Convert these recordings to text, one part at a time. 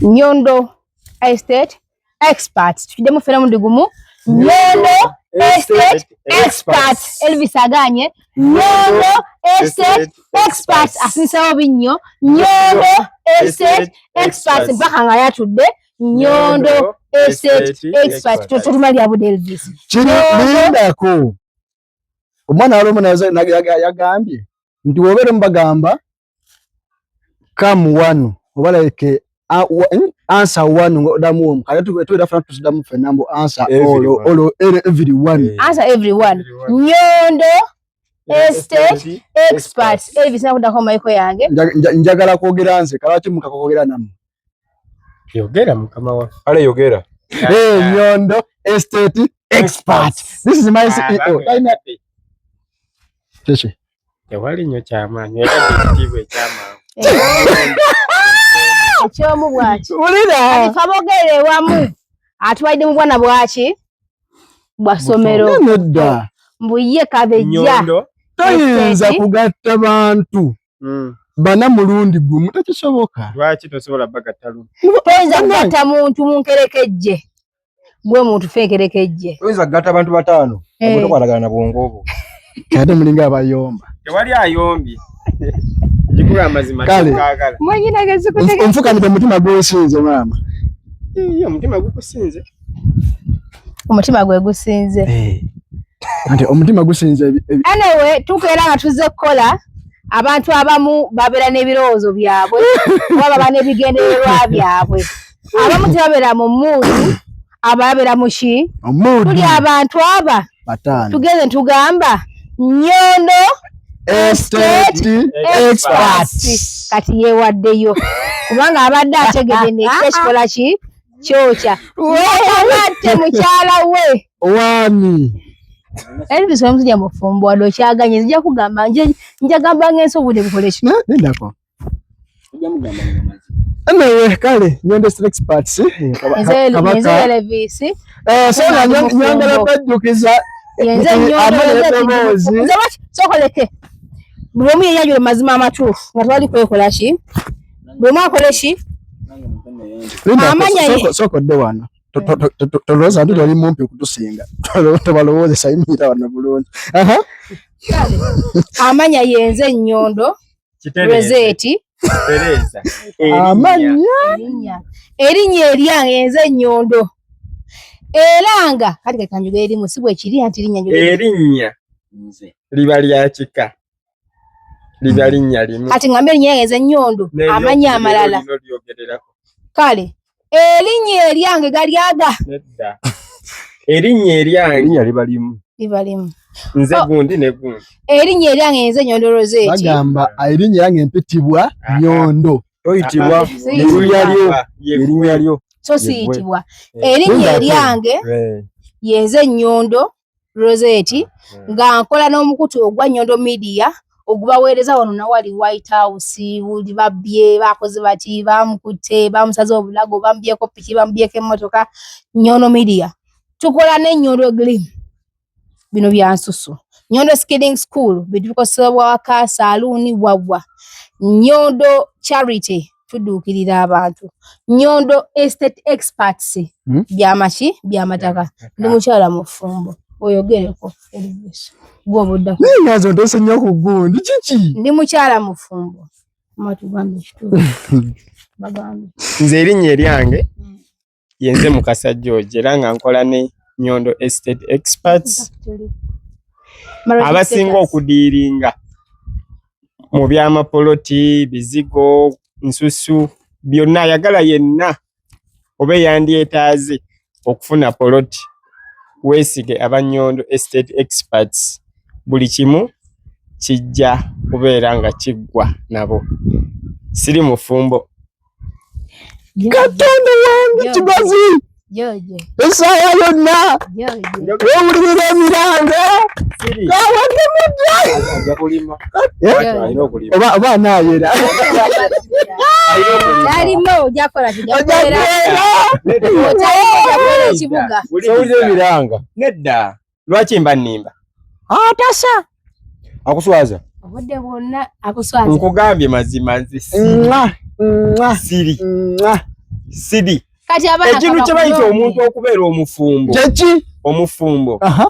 Nyondo Estate Experts. Tukiddemu ffena omundi gumu. Nyondo Estate Experts. Elvis aganye. Nyondo Estate Experts. Asinsawo binnyo. Nyondo Estate Experts mpaka nga yatudde. Nyondo Estate Experts. Tutumalira budde Elvis. Kiri lindako. Omwana waliwo yagambye nti wobeera mubagamba come one oba like answer one ng'oddamu omu kale tubeera fena tuzidamu ffenna mbu answer all, all, every one. Answer everyone. Nyondo Estate Experts. Elvis nakuddako mayiko yange. Njagala kwogera nze kalwaki mukakwogera nammwe. Yogera mukama waffe. Ale yogera. Hey, Nyondo Estate Expert. This is my CEO. Kiki? Tewali nnyo kyamaanyi era ekitiibwa ekyamaanyi. Ekyomu bwaki. Wulira. Kati kabogerere ewamu atwalidde mu bwana bwaki bwa ssomero. Nedda. Mbu ye kabejja. Nyondo. Toyinza kugatta bantu bana mulundi gumu, tekisoboka. Lwaki tosobola bagatta lumu? Toyinza kugatta muntu mu nkerekejje. Gwe muntu fe nkerekejje. Toyinza kugatta abantu bataano obutokwatagana na bwongo obwo. Kati mulinga abayomba. Tewali ayombye. Ekikulu amazima Kale. Mwenyina gezikutegeka. Onfukamidde omutima gusinze maama. Omutima gukusinze. Omutima gwe gusinze. Anti omutima gusinze. Anyway, tukeera nga tuzze kukola. Abantu abamu babeera n'ebirowoozo byabwe oba baba n'ebigendererwa byabwe. Abamu tebabeera mu mmuudu, ababeera mu ki? Tuli abantu aba tugeze tugamba Nyondo Estate Experts. Kati yeewaddeyo kubanga abadde ategedde nekikola ki kyokya. Yeewadde mukyala we. Wani? Elvis omusajja mufumbo wadde okyaganye nzija kugamba njagamba ng'ensi obudde bukole ki? Lindako. Anyway, kale Nyondo Estate Experts. Nze Elvis. So nga nyongera bajjukiza. Nze Nyondo. Nze sokoleke. Buli omu yeyanjula mazima amatuufu nga twali kwekola ki? Buli omu akole ki? Amanya sokodde wano. Tolowooza nti toli mumpi okutusinga. Tobalowoozesa yimirira wano bulungi. Amanya yenze Nyondo Rosette. Amanya erinnya eryange yenze Nyondo. Era nga kati kanjuga erimu si bwe kiri anti erinnya njuga erinnya liba lya kika. Liba linnya limu. Kati ngambe erinnya yenze Nyondo amanya amalala. Kale erinnya eryange galyaga. Nedda. Erinnya eryange erinnya liba limu. Liba limu. Nze gundi ne gundi. Erinnya eryange nze Nyondo Rosette. Bagamba erinnya eryange mpitibwa Nyondo. Toyitibwa erinnya lyo. Erinnya lyo. So siyitibwa. Erinnya eryange yenze Nyondo Rosette nga nkola n'omukutu ogwa Nyondo Media ogubaweereza wano nawali White House buli babbye bakoze bati bamukutte bamusaze obulago bamubyeko piki bamubyeko emmotoka. Nyondo Media tukola ne Nyondo Glim bino bya nsusu. Nyondo Skilling School bintu bikozesebwa waka saluuni wawa. Nyondo Charity tuduukirira abantu. Nyondo Estate Experts byamaki byamataka. Ndi mukyala mufumbo oyogereko Elvis gw'obudda. Nazo nteese nnyo ku gundi kiki? Ndi mukyala mufumbo. Matugambe kituufu. Bagambe. Nze erinnya eryange yenze Mukasa George era nga nkola ne Nyondo Estate Experts. Abasinga okudiiringa mu byamapoloti, bizigo, nsusu byonna ayagala yenna oba eyandyetaaze okufuna poloti weesige aba Nyondo Estate Experts. Buli kimu kijja kubeera nga kiggwa nabo. Siri mufumbo. Katonda wange Kigozi. Essaawa yonna wewulirira emirango kawadde mutya oba anaayera emiranga nedda. Lwaki mba nnimba? Atasa akuswaza obudde bwonna akuswaza. Nkugambye mazima nze siri. Sidi. Kati abaana Ekintu kye bayita omuntu okubeera omufumbo. Kyeki? Omufumbo. Aha.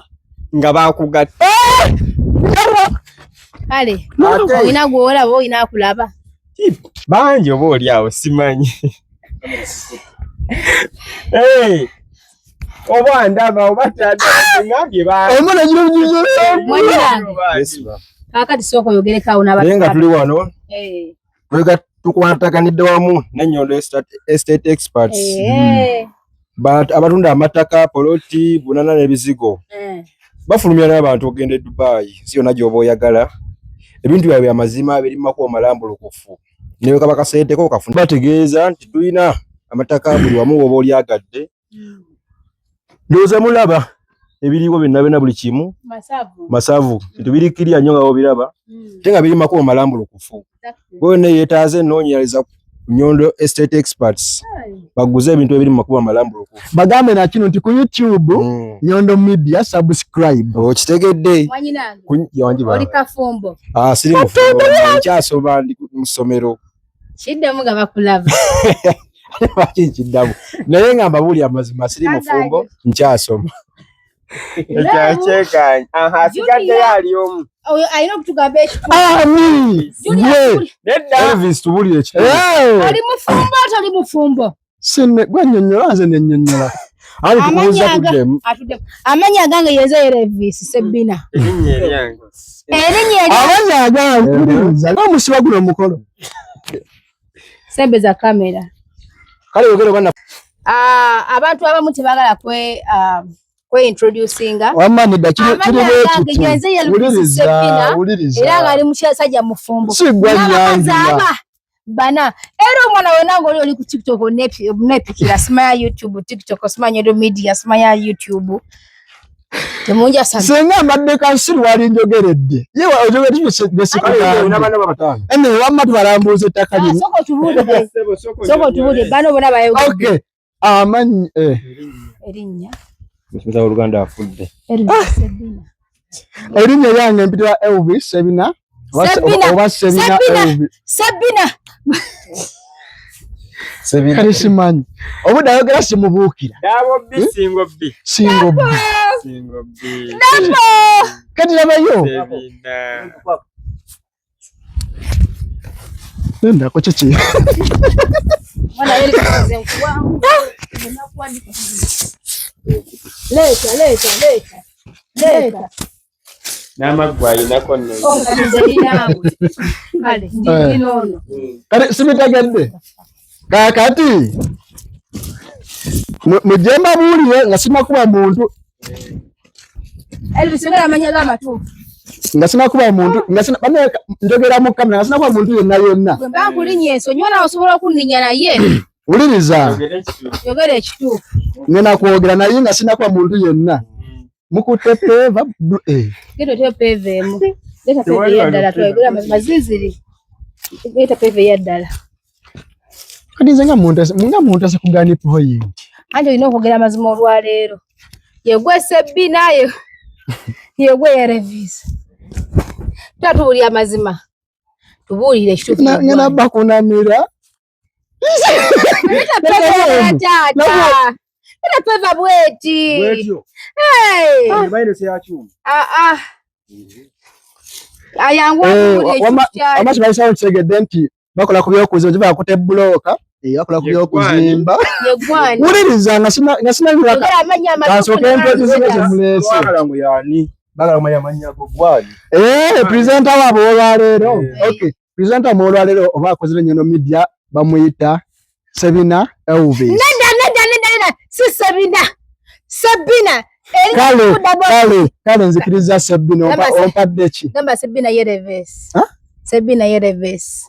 Nga bakugatta. Kale olina gw'olaba olina akulaba. Bangi oba oli awo simanyi. Hey. Oba ndaba oba tandaba ngambye bangi. Omwana Mwannyinange. Kaakati sooka oyogereko awo n'abantu. Naye nga tuli wano. Eh. Tukwataganidde wamu ne Nyondo Estate Experts. Eh. But abatunda amataka, poloti, bunana n'ebizigo. Bafulumya n'abantu okugenda e Dubai, si yonna gy'oba oyagala. Ebintu byabwe bya mazima biri mu makubo malambulukufu. Ne bwe kaba kasenteko kafuna. Bategeeza nti tulina amataka buli wamu w'oba olyagadde. Ndowooza mulaba ebiriwo byonna byonna buli kimu. Masavu. Masavu. Bintu biri kirya nnyo nga bw'obiraba. Ate nga biri mu makubo malambulukufu. Gwe ne yeetaaze ennoonyereza ku Nyondo Estate Experts. Baguze ebintu ebiri mu makubo amalambulukufu. Bagambe na kino nti ku YouTube Nyondo Media subscribe. Okitegedde. Mwanyinange. Oli kafumbo. Ah, siri mufumbo. Nkyasoma ndi mu ssomero. Kiddemu nga bakulaba. Lwaki nkiddamu? Naye nga mbabuulira amazima siri mufumbo nkyasoma. Ekyakyekanye. Aha, asigaddeyo ali omu. Oyo alina okutugamba ekituufu. Ani? Ye. Nedda. Elvis tubuulire ekituufu. Oli mufumbo toli mufumbo? Sinne gwe nnyonnyola nze ne nnyonnyola. Ali tukubuuza tuddemu. Atuddemu. Amannya agange yenze Elvis Sebbina. Erinnya eryange. Erinnya eryange. Amannya agange wuliriza. Omusiba guno omukolo. Sembeza kamera. Kale yogera bana. Abantu abamu tebaagala kwe kwe introducinga. Wamma nedda kiri agange yenze Elvis Sebbina. Wuliriza. Era nga ali musajja mufumbo. Si gwa nyanjula. Bana era omwana wena ng'oli oli ku TikTok onepikira simanya YouTube, TikTok simanya Nyondo Media simanya YouTube. Temunja sana. Senga mbadde kansiru wali njogeredde. Ye wa ojogedde kye. Ene wamma tubalambuuza ettaka lino. Soko tubuulire. Soko tubuulire bano bonna bayogedde. Okay. Amanyi Erinnya. Musomesa w'Oluganda afudde. Erinnya lyange mpitibwa Elvis Sebina. Oba Sebina Elvis. Sebina. Sebina. Kale simanyi. Obudde ayogera simubuukira. Dabo B singo B. Singo B. Singo B. Dabo. Kati labayo. Sebina. Nenda ko kiki. Mwana yeri kuze nkuwa. Leta leta leta. Leta. N'amaggwa ayinako nno. Kale ndi nono. Kale sibitegedde. Kaakati mujje mbabuulire nga sinakuba muntu. Elvis yogera amannya g'amatuufu. Nga sinakuba muntu nga sina bane njogera mu kamera nga sinakuba muntu yenna yenna. Bwe mba nkulinnya ensonyi wala osobola okunninya naye. Wuliriza. Yogera ekituufu. Ngenda kwogera naye nga sinakuba muntu yenna. Mukutte peva Genda otyo peva emu. Leeta peva eyaddala twayogera amazima ziziri. Leeta peva eyaddala. Kati nze nga muntu ase kugani point. Anti olina okwogera amazima olwaleero. Yegwe Sebbina yegwe Elvis. Tuba tubuulira amazima. Tubuulire ekituufu. Ngenda bakunamira. Leeta peva taata. Leeta peva bweti. Bwetyo. Hey. Ah ah. Ayangu Wamma kibayisawo kitegedde nti bakola ku by'okuzimba kiva bakutte bbulooka bakola ku by'okuzimba. Wuliriza nga sinabiraka. Kansooke mpeetuze kye muleese. Presenter waabwe olwaleero. Okay, presenter waabwe olwaleero oba akozere Nyondo Media bamuyita Sebina Elvis. Nedda nedda nedda nedda si Sebina. Sebina. Kale kale kale nzikiriza Sebina ompadde ki? Gamba Sebina ye Elvis. Sebina ye Elvis.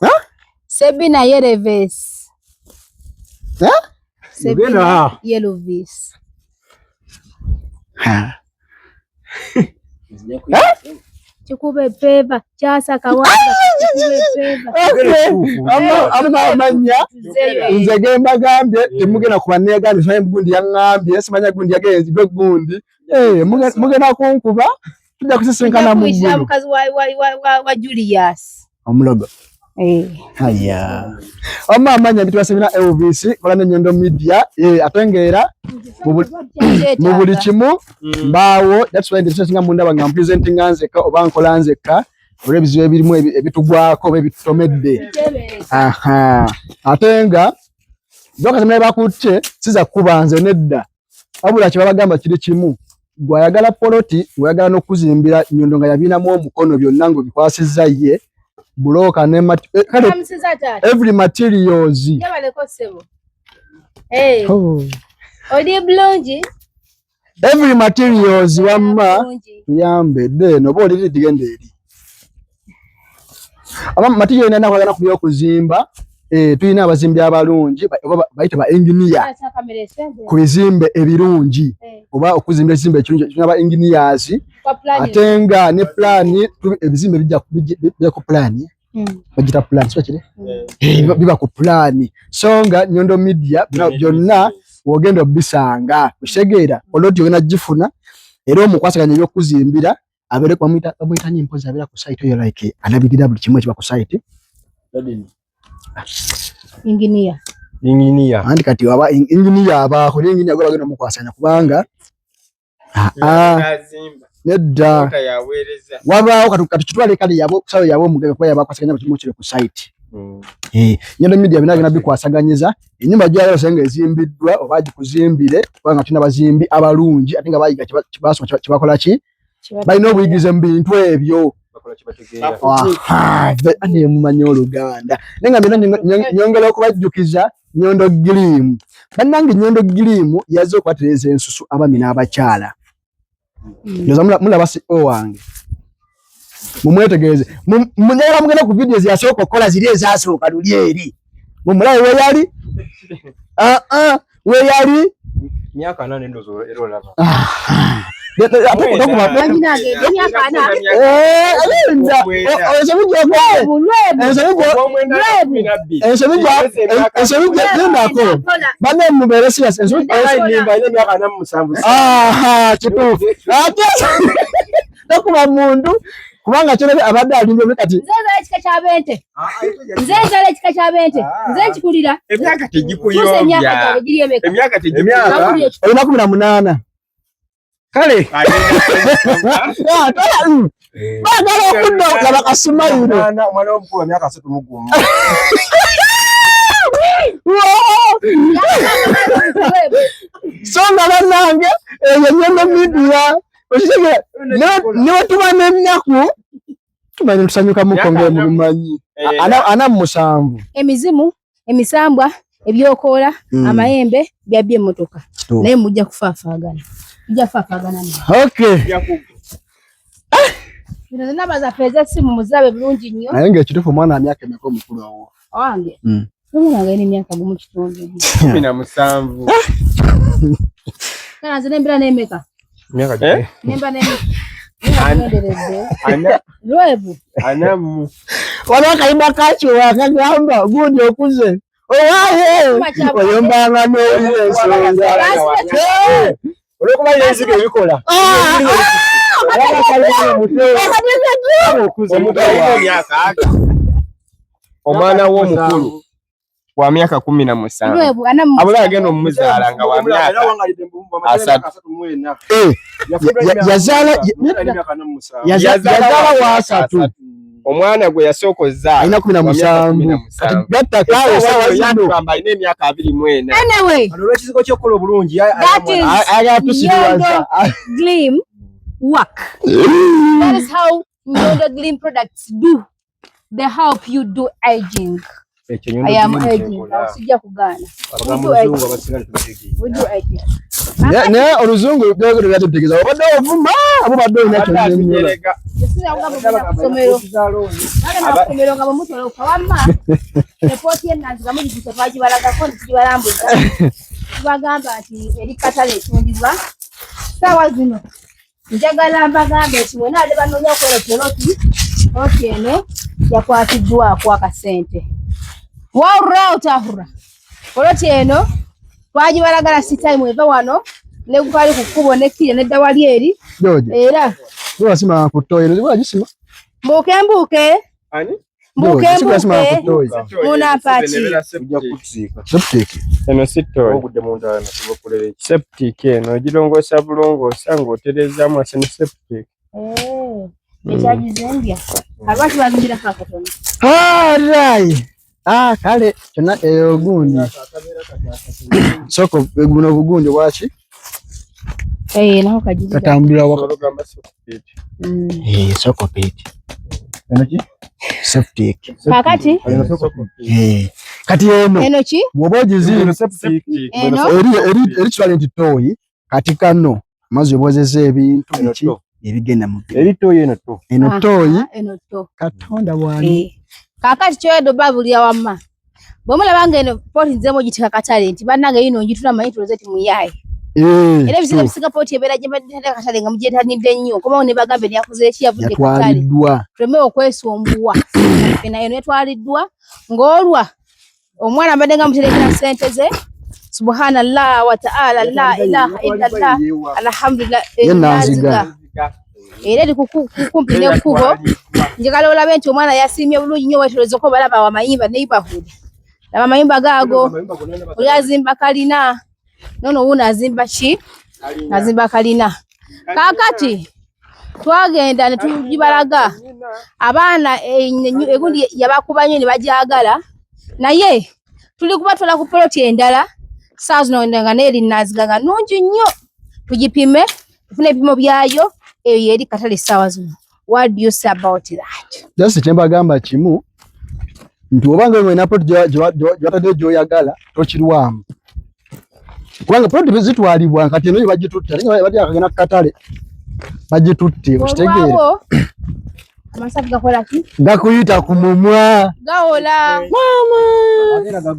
Sebina ye Elvis. Sebina ye Elvis. Kikube peva kyasa kawanga. Amanya nze ge mbagambye temugenda kuba neegambye simanyi gundi yaŋŋambye simanya gundi yagenze gwe gundi mugenda kunkuba tujja kusisinkana mu ggulu. Mukazi wa Julius omulogo. Haya. Wamma amanya bitwasemina Elvis kola ne Nyondo Media ate ng'era mu buli kimu mbaawo. That's why ndisinga mundaba nga mpresentinga nzekka oba nkola nzekka olw'ebizibu ebirimu ebitugwako oba ebitutomedde. Aha. Ate nga dokasemina bakutte siza kuba nze nedda, wabula kye babagamba kiri kimu, gw'ayagala poloti, gw'ayagala n'okuzimbira Nyondo nga yabinamu omukono byonna ng'obikwasizza ye buloka ne kale every materials. Oli bulungi. Every materials wamma tuyambe then oba oli ligenda eri aba material ina nakwagala ku by'okuzimba. Tulina abazimbi abalungi oba bayite ba engineer ku bizimbe ebirungi oba okuzimba ekizimbe ekirungi, tulina ba engineers ate nga ne plan ebizimbe bijja ku plan, bagita plan si kiri biba ku plan. So nga Nyondo Media byonna wogenda obisanga okitegeera oloti ogenda gifuna era omukwasaganya ebyokuzimbira abeere bamuyita nyi mpozi abeera ku site eyo like alabirira buli kimu ekiba ku site. Engineer. Engineer. Anti kati aba engineer abaako ne engineer gwe bagenda omukwasaganya kubanga nedda wabaawo kati kitwale kale yabo sayo yabo omugabe kuba yabakwasaganya buli kimu kiri ku site. Nyondo Media byonna byonna bikwasaganyiza ennyumba gy'oyagala osanga ezimbiddwa oba agikuzimbire kubanga tulina abazimbi abalungi ate nga bayiga basoma kyebakola ki balina obuyigirize mu bintu ebyo. Ane mumanyi Oluganda naye nga byonna nyongera okubajjukiza Nyondo Giriimu. Bannange Nyondo Giriimu yazze okubatereeza ensusu abaami n'abakyala. Ndowooza mulaba CEO wange mumwetegereze, munjagala mugenda ku videos yasooka okukola ziri ezasooka luli eri mumulabe weyali weyali myaka 8 ndowooza era olaba. Banne mubeere serious. Kituufu ate tokuba muntu kubanga kyolabye abadde alimba kati. Nze nzala ekika ky'abente. Nze nzala ekika ky'abente. Nze nkikulira. Emyaka Tuusa emyaka tegikuyombya. gyange giri emeka? Emyaka Emyaka. Olina 18. Kale. Baagala okudda laba kasimayiro. Omwana w'omukulu wa myaka 31. So nga bannange eyo Nyondo Media okitegeera ne bwe tuba n'ennaku tumanyi tusanyukamuko ng'omubimanyi. 47. Emizimu, emisambwa, ebyokoola, amayembe byabbye emmotoka. Naye mujja kufaafaagana. Mujja kufaafagana naye. Okay. Zino ze namba zaffe ez'essimu muzirabe bulungi nnyo. Naye ng'ekituufu omwana wa myaka emeka omukulu awo? Owange. Omwana wange alina emyaka 1.5. 17. Kale nze nembeera n'emeka? Myaka Nemba n'emeka? Ngenderedde. Lwebu. 40. Waliwo akayimba kakiwa akagamba gundi okuze owaaye oyombanga n'owulira ensonga. Olw'okuba y'enzigo ebikola. Omwana w'omukulu wa myaka 17. Lwebu 47. Abula agenda omuzaala nga wa myaka 3. Yazaala wa 3. Omwana gwe yasooka ozaala alina 17. Kati gattako awo essaawa zino. Alina emyaka 24. Anyway, Olw'ekizigo ky'okukola obulungi. That is Ayagala tusiriwaza. Gleam work. That is how Nyondo Gleam products do. They help you do aging. I am aging. Sijja kugaana. We do aging. Naye oluzungu byogero byatutegeeza obadde ovuma abo badde olina kyonnyola. Yasinza kugamba mugenda ku ssomero. Bagenda ku ssomero nga bwemutoloka wamma epooti y'ennanzi nga mugituuse twagibalagako ne tugibalambuza. Tubagamba nti eri katale etundibwa. Ssaawa zino njagala mbagambe nti mwenna abadde banoonya okukola poloti, poloti eno yakwatiddwako akasente. Wawura otahura. Poloti eno twagibalagala si time eva wano ne gukali ku kkubo nekkirya nedda wali eri George, era wasima ku toilet, wagisima. Mbuuke mbuuke. Ani? Mbuke mbuke. Munampa ki? Septic. Eno si toyi. Ogudde mu ntaana tubakolera eki? Septic eno ogirongoosa bulongoosa ng'otereezaamu ase ne septic. Eh, ekyagizimbya. Lwaki bazimbirako akatono? Alright. Ah, kale kyonna eyo gundi. Soko guno obugundi bwaki? Eh, naho kagizimbya. Katambulira waka. Olugamba septic. Eh, soko pit. Eno ki? Septic. Kaakati Eh. Kati eno eno ki? bw'oba ogizimbye Septic. Eno eri eri eri kitwale nti toyi kati kano amazzi obwozesa ebintu Eno biki to. ebigenda mu Eri toyi eno to. eno toyi Eno to. Katonda bwani. Eh. Kaakati kyoyedde obabulira wamma. Bwe mulaba nga eno pooti nzemu ogiteeka katale nti bannange yino ngitula manyi tuloze ti muyaaye. Eh, Era ebiseera ebisinga pooti ebeera gye badde katale nga mugyetanidde nnyo. Nkomawo ne bagambe lyakoze eki yavudde katale. Yatwaliddwa. Tuleme okwesumbuwa. Eno eno yatwaliddwa ng'olwa omwana abadde nga muterekera ssente ze. Subhanallah wa ta'ala la ilaha illallah alhamdulillah. Ye Nanziga. Era eri kumpi n'ekkubo. Njagala olabe nti omwana yasiimye bulungi nnyo weetoolozeko balaba amayimba neighborhood. Laba amayumba gaago. Oli azimba kalina. Nono wuuno azimba ki? Azimba kalina. Kaakati twagenda ne tugibalaga abaana egundi yabakuba nnyo ne bagyagala naye tuli kubatwala ku poloti endala ssaawa zino nga n'eri Nanziga nga nnungi nnyo tugipime tufune ebipimo byayo eyo yeri katale ssaawa zino. What do you say about that? Just kye mbagamba kimu nti obanga olina poloti gy'wataddeyo gy'oyagala tokirwamu. Kubanga poloti zitwalibwa kati eno bagitutte ate nga bajja akagenda ku katale bagitutte okitegeera. Olwawo amasavu gakola ki? Gakuyita ku mumwa. Gawola. Maama.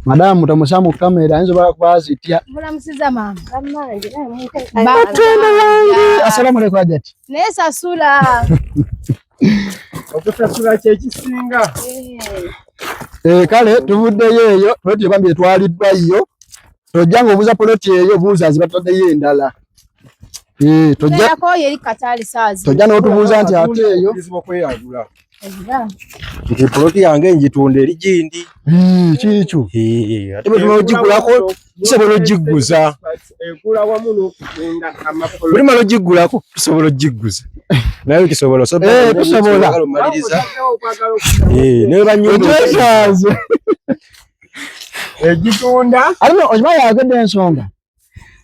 Madamu tomusa mu kamera ayinza oba bazitya. Mulamusiza maama. Katonda wange. Assalamu alaikum Hajati. Naye sasula. Okusasula kye kisinga. Eh, kale tuvuddeyo eyo poloti ebambi etwaliddwa yo tojja ng'obuuza poloti eyo buuza zibataddeyo endala. Eh, tojja Tugendako yeri katale ssaawa zino. tojja n'otubuuza nti ate eyo Okkirizibwa okweyagula. Nti poloti yange ngitunda eri gindi. Kiikyo. Ate bwe tumala ogigulako tusobola ogigguza. Egula wamu n'okutunda amapoloti. Bwe tumala ogigulako tusobola ogigguza. Naye tusobola Eh, tusobola. omaliriza. Eh, naye banyumba Okyekyaze. Egitunda Ate no okimanyi yayogedde ensonga.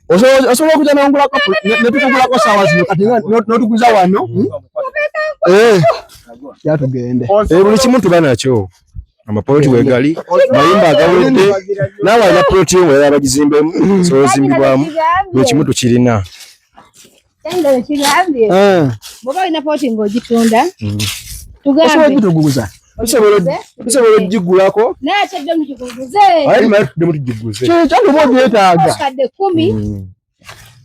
Osobola okujja n'ongulako ne tukugulako ssaawa zino kati n'otuguza wano. Eh, yatugende. Eh, buli kimu tuba nakyo. Amapoloti wegali, mayumba agawedde, naawe alina poloti yo ng'oyagala bagizimbemu, osobola ozimbibwamu, buli kimu tukirina. Kyangalo kigambye. Eh. Bw'oba olina poloti ng'ogitunda, Osobola tugambe. ogituguza. Tusobola ogigulako, Naye ate dde mugiguguze. ate tumale tuddemu tugiguze. Kikyo oba obyetaaga. Obukadde 10.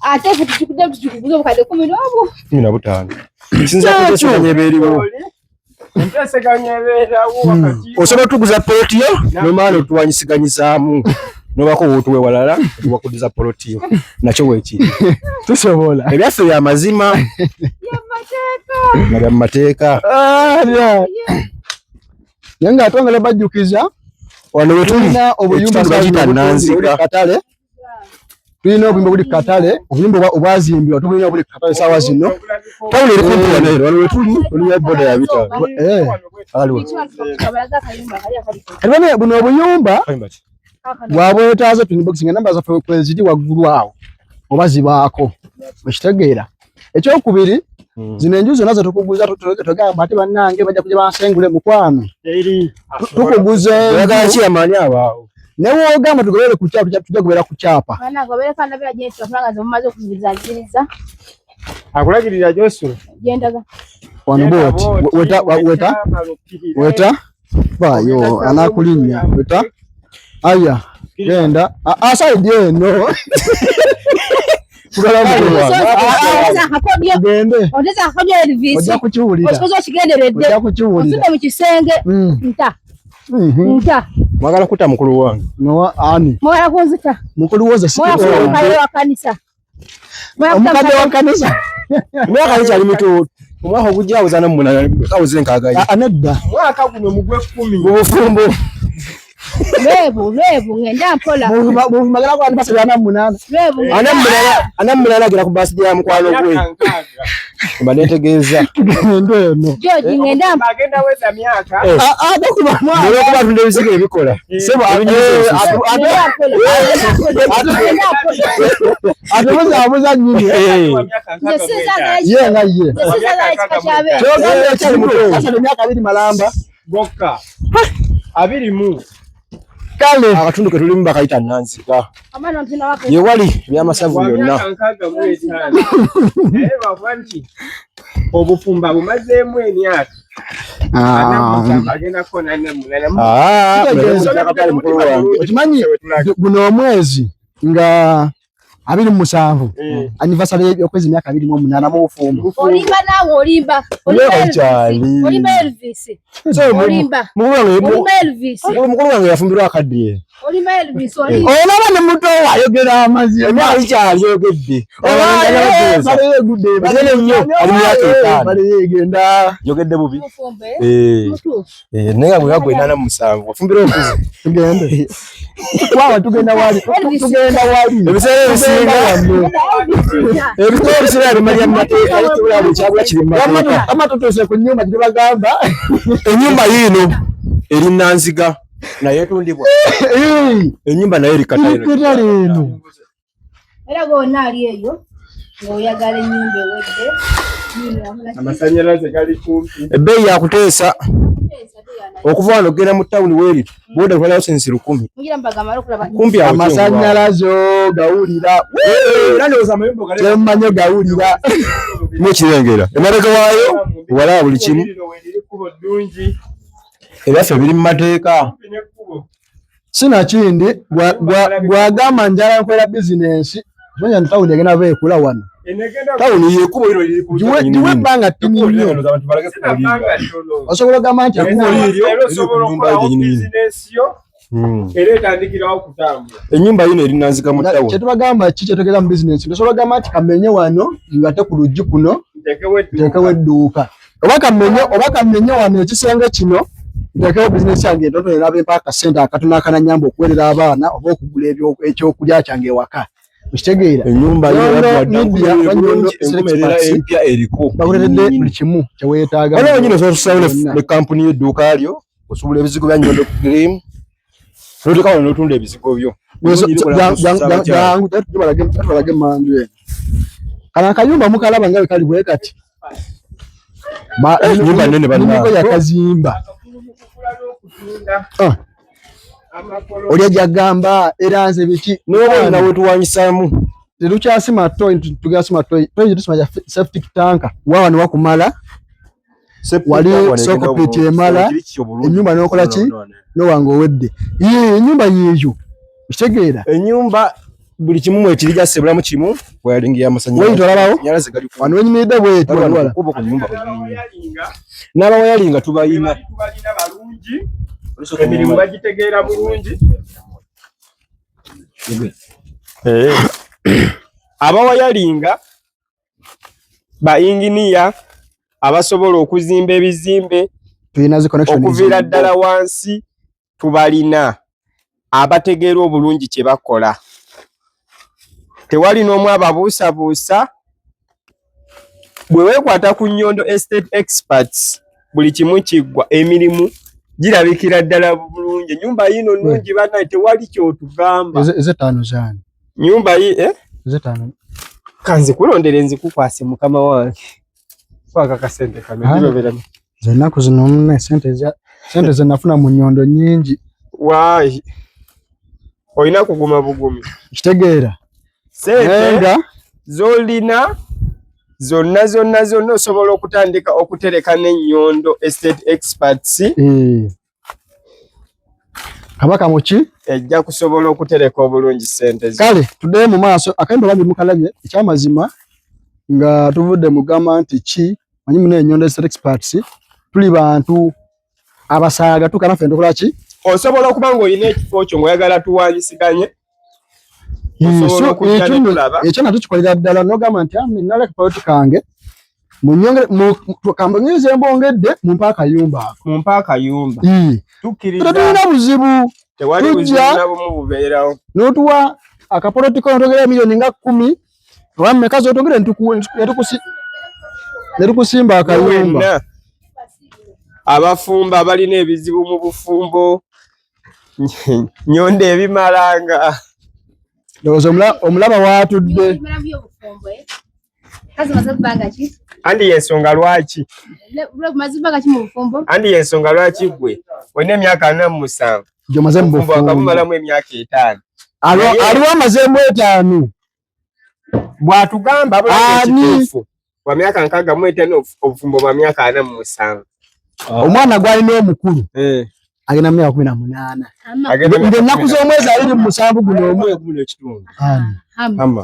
Ate ffe tukikudde tukikuguze obukadde 15. 15. Kisinza kuteeseganya ebeeriwo. Enteeseganya ebeerawo wakati. Osobola otuguza poloti yo n'omala n'otuwanyisiganyizaamu n'obako w'otuwe walala tuwakudiza poloti yo nakyo weekiri. Tusobola. Ebyaffe bya mazima. Nga bya mu mateeka. Naye nga twongera bajjukiza Wano we tuli tulina obuyumba ekitundu bakiyita Nanziga. katale. Tulina obuyumba buli katale, obuyumba obwazimbibwa tulina buli katale ssaawa zino. Tawuni eri kumpi wano ero, wano we tuli olina boda ya bitaano. Eh. Aliwo. Kati bane buno obuyumba Kayumba ki? bwabwetaaze twin box nga namba zaffe kweziri waggulu awo oba zibaako okitegeera. Ekyokubiri zino enju zonna zetukuguza togamba ate bannange bajja kujja bansengule mukwano. Tukuguza Oyagala enju ki amaanyi abaawo? ne w'ogamba tugobere ku kyapa tujja kubeera ku kyapa. Bannange obeereko ndabira gye nti kubanga nze mumaze okuzigiriza. Akulagirira gy'osula. Gye ndaga. Wano bw'oti weta weta weta baayo anaakulinnya weta aya genda asaidi eno. Gende. Oteza akakodyo Elvis. Ojja kukiwulira. Okikoze okigenderedde. Ojja kukiwulira. Osudde mu kisenge. Nta. Nta. Mwagala kutta mukulu wange. Nowa ani? Mwagala kunzita. Mukulu woza si. Mwagala kutta mukadde wa kanisa. Omukadde wa kanisa. Emyaka gikyali mito. Omwaka ogujja aweza 48, aweza 60 ye. Ah, nedda. Mwaka guno mugwe 10. Mu bufumbo. Lwebu, lwebu, ngenda mpola. Muvumagala kwa anniversary 48. Lwebu, ngenda 48 agera ku birthday ya mukwano gwe. Myaka 60. Mba netegeeza. Tugende eno. George, ngenda mpola. Agenda weza myaka. Ah, ah, tokuba mwana. Olwokuba atunda ebizigo ebikola. Sebo, Ebinyumiza ensusu. Ngenda mpola. Ngenda mpola. Atubuzaabuza nnyini. Wa myaka Nze 65. sinzagala Ye nga ye. nze sinzagala kika ky'abeeru. Kyogamba Akyali muto. Asala emyaka 20 malamba. Gokka. 20. Kale. Akatundu ke tulimu bakayita Nanziga. Amana mpina wako. Ye wali ebyamasavu Wa byonna. myaka 65. Naye lwakuba nti obufumbo bumazeemu emyaka. Agenda kukoona 48. Ah, Kitegeeza. mukulu mukulu wange. Okimanyi guno omwezi nga 27 anniversary y'okwezi emyaka 28 mu bufumbo. Olimba naawe olimba. Olimba Myaka Elvis. kyali. Olimba Elvis. So, Olimba. mukulu wange Olimba Elvis. mukulu wange yafumbirwa akaddiye. Olimba Elvis. Olimba. Olaba ne muto we ayogera amazima. Emyaka kyali yogedde. Oba Munene nnyo, ali myaka 5. Bale egenda. Yogedde bubi. Mufumbo, eh? Eh. Mutuufu. Eh, naye nga bwe gwe 87 wafumbirwa omukuzi. Tugende. Wawa tugenda wali. Elvis. Tugenda wali. Ebiseera ebisinga Ngenda Elvis. ebiseera ebisinga bimalira mu mateeka ekibula buli kyabula kiri mu mateeka. Ama tutuuse ku nnyumba gye bagamba. Ennyumba yiino eri Nanziga naye etundibwa. Ennyumba naye eri Katale. Katale eno. Era gonna ali eyo ng'oyagala ennyumba ewedde. Amasannyalaze gali kumpi. Ebbeeyi yakuteesa okuva wano ogenda mu tawuni weeri boda etwalayo sensi 1000. Mugira mbagamba okulaba. Kumpi awo Amasannyalaze gawulira. Era ndowooza amayumba gali Kyemmanye gawulira. mukirengera. Emabega waayo walaba buli kimu. Lino weriri kkubo ddungi. Ebyaffe biri mu mateeka. Kumpi n'ekkubo. Sinakindi gwagamba njala nkolera bizinensi. Manya nti tawuni egenda beekula wano. Eno egenda Tawuni y'ekkubo lino liri ku Giwe ebbanga ttini nnyo. Abantu balage sina bbanga ttono. Osobola ogamba nti Ekkubo liryo Era liri ku osobola nnyumba okukolawo yennyini nyini. bizinensi yo era etandikirawo okutambula. Ennyumba yino eri Nanziga mu tawuni. kyetubagamba ki kyetegeeza mu bizinensi. Osobola ogamba nti kamenye wano ngate ku luggi kuno Ntekewo edduuka. ntekewo edduuka. Oba kamenye wano ekisenge kino ntekewo bizinensi yange entono n'abempa akasente akatono akananyamba okuweerera abaana oba okugula ekyokulya kyange ewaka. Okitegeera? Ennyumba yino Nyondo yaggwa dda. Media, Enkumerera Nyondo enkumerera Experts. empya eriko. Bakuleetedde buli kimu kye weetaaga. Waliwo nyini osobola okusalawo ne kampuni y'edduuka lyo osobola ebizigo bya Nyondo Dream n'oteeka wano n'otunda ebizigo byo. Jangu tubalage emanju eno. Kano akayumba mukalaba nga bwe kali bwe kati. Ennyumba nnene bannange. Nnyingo yakazimba. Akafulukukula n'okutunda. Ah. Amakolo. Oli ajja agamba era nze biki. N'oba olina we tuwanyisaamu. Tetukyasima toyi, tugenda sima toyi. Toyi tusima ya septic tank. Wa wano wakumala Wali soko pit emala, ennyumba n'okola ki? N'owanga owedde. Yee, ennyumba yiiyo. Okitegeera? Ennyumba buli kimu mwekiri gyasebulamu kimu wayalingi y'amasannyalaze. Weyita olabawo? Amasannyalaze gali ku Wano wenyimiridde bweti wano wala. ku kkubo ku nnyumba kwennyini. N'abawayalinga N'abawayalinga tubayina. bali tubalina balungi. Emirimu bagitegeera bulungi. Abawayalinga ba inginiya abasobola okuzimba ebizimbe Tulina zi connection okuviira ddala wansi tubalina abategeera obulungi kye bakola. Tewali n'omu ababuusabuusa. Bwe weekwata ku Nyondo Estate Experts buli kimu kiggwa, emirimu girabikira ddala bulungi. Ennyumba yiino nnungi bannaye, tewali ky'otugamba. Ez'ettaano zaani? Nnyumba yi eh? Ez'ettaano. Kanzikulondere nzikukwase mukama wange. Kwaka kasente kano Ah. girobera. Nze ennaku zino munne sente ze nafuna mu nnyondo nnyingi. Waayi. Olina kuguma bugumi. Kitegeera. Sente Nga z'olina zonna zonna zonna osobola okutandika okutereka n'ennyondo Estate Experts Kabaka muki? Ejja kusobola okutereka obulungi ssente zo. Kale tuddeyo mu maaso akayimba bambi mukalabye ekyamazima nga tuvudde mugamba nti ki manyi muna ennyondo Estate Experts tuli bantu abasaaga tuka naffe ntukola ki? Osobola okuba ng'olina ekifo kyo ng'oyagala tuwanyisiganye. Osobola okujja ne tulaba. Ekyo nakyo kikolera ddala n'ogamba nti naleka poloti kange Munyongere kambonyeze mbongedde mumpa akayumba ako. Mumpa akayumba. Tukkiriza. Tetulina buzibu. Tewali buzibu na bumu bubeerawo. N'otuwa akapolotiko n'otongera miliyoni nga 10 oba mmeka z'otongera ne tukusimba akayumba. Abafumbo abalina ebizibu mu bufumbo Nyondo ebimalanga. Ndowooza omulaba waatudde. Andi yensonga lwaki? Andi yensonga lwaki gwe olina emyaka 47 gy'omaze mu bufumbo wakamumalamu emyaka 5. Aliwo amazeemu 5. Bw'atugamba ekituufu wa myaka 65 obufumbo bwa myaka 47. Omwana gw'alina omukulu agenda mu myaka 18. Ng'ennaku z'omwezi 27 guno omwe.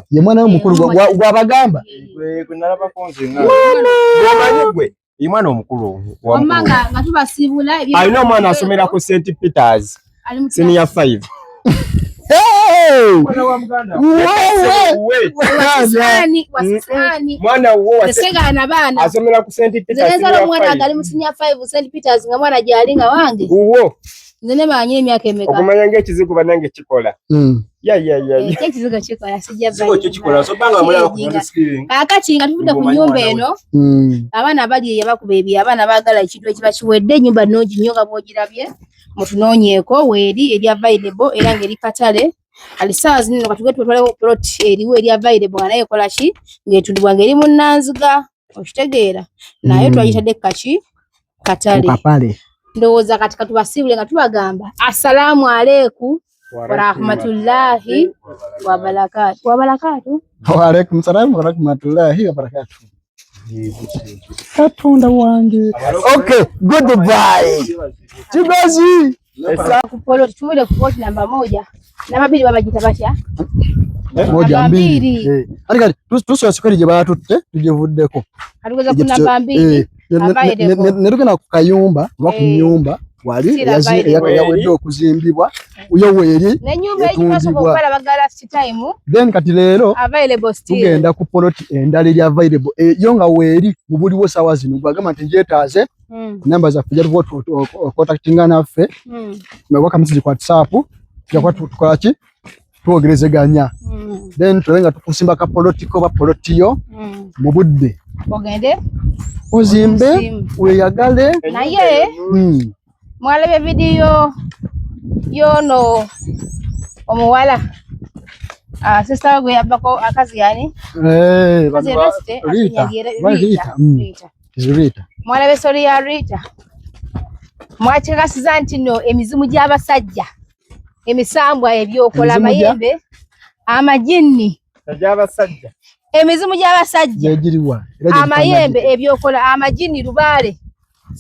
Ye mwana we omukulu gw'abagamba. Ye mwana omukulu. Alina omwana asomera ku St. Peters senior 5. Mwana wo asomera ku St. Peters. Omwana ali mu senior 5 St. Peters nga mwana gyali nga wange. Uwo. Nze ne manyi emyaka emeka. Okumanya ng'ekizigo bannange kikola. Ya. Ekizigo kikola sijja bali. Ekizigo kikola so banga mulaba ku screen. Kaakati nga tuvudde ku nnyumba eno. Abaana bali eyo bakuba ebyo abaana baagala ekintu ekiba kiwedde ennyumba nnungi nnyo nga bw'ogirabye. Mutunoonyeeko weeri eri available era ng'eri katale. Ali ssaawa zino katuge tutwaleko plot eriwo eri available nga naye ekola ki ng'etundibwa ng'eri mu Nanziga okitegeera naye twagitadde kaki katale. Ndowooza kati katubasiibule nga tubagamba assalaamu aleikum warahmatullahi wabarakatuh. Wabarakatuh. Wa alaikum salaam warahmatullahi wabarakatuh. Katonda wange. Okay, goodbye. Kigozi. Kupolo tumule kupolo namba 1. Namba 2 babagita batya? 1 2. Ati kati tusobola sukali gye baatutte tugivuddeko. Katugeza ku namba 2. Ne tugenda ku kayumba oba ku nnyumba wali eyawedde okuzimbibwa yo weeri etundibwa. Then kati leero tugenda ku poloti endala eri available yo nga weeri mu buliwo ssaawa zino gwagamba nti ngyetaaze namba zaffe ojja tuba ocontactinga naffe waka message ku WhatsApp tujja kuba tukola ki twogerezeganya then tulabe nga tukusimba ka poloti ko oba poloti yo mu budde ogende ozimbe weeyagale. Naye mwalabye vidiyo yono omuwala sister gwe yabbako akazi yani Rita. Mwalabye story ya Rita. Mwakikakasiza nti nno emizimu gy'abasajja emisambwa ebyokola amayembe amajinni egy'abasajja emizimu gy'abasajja amayembe ebyokola amajinni lubaale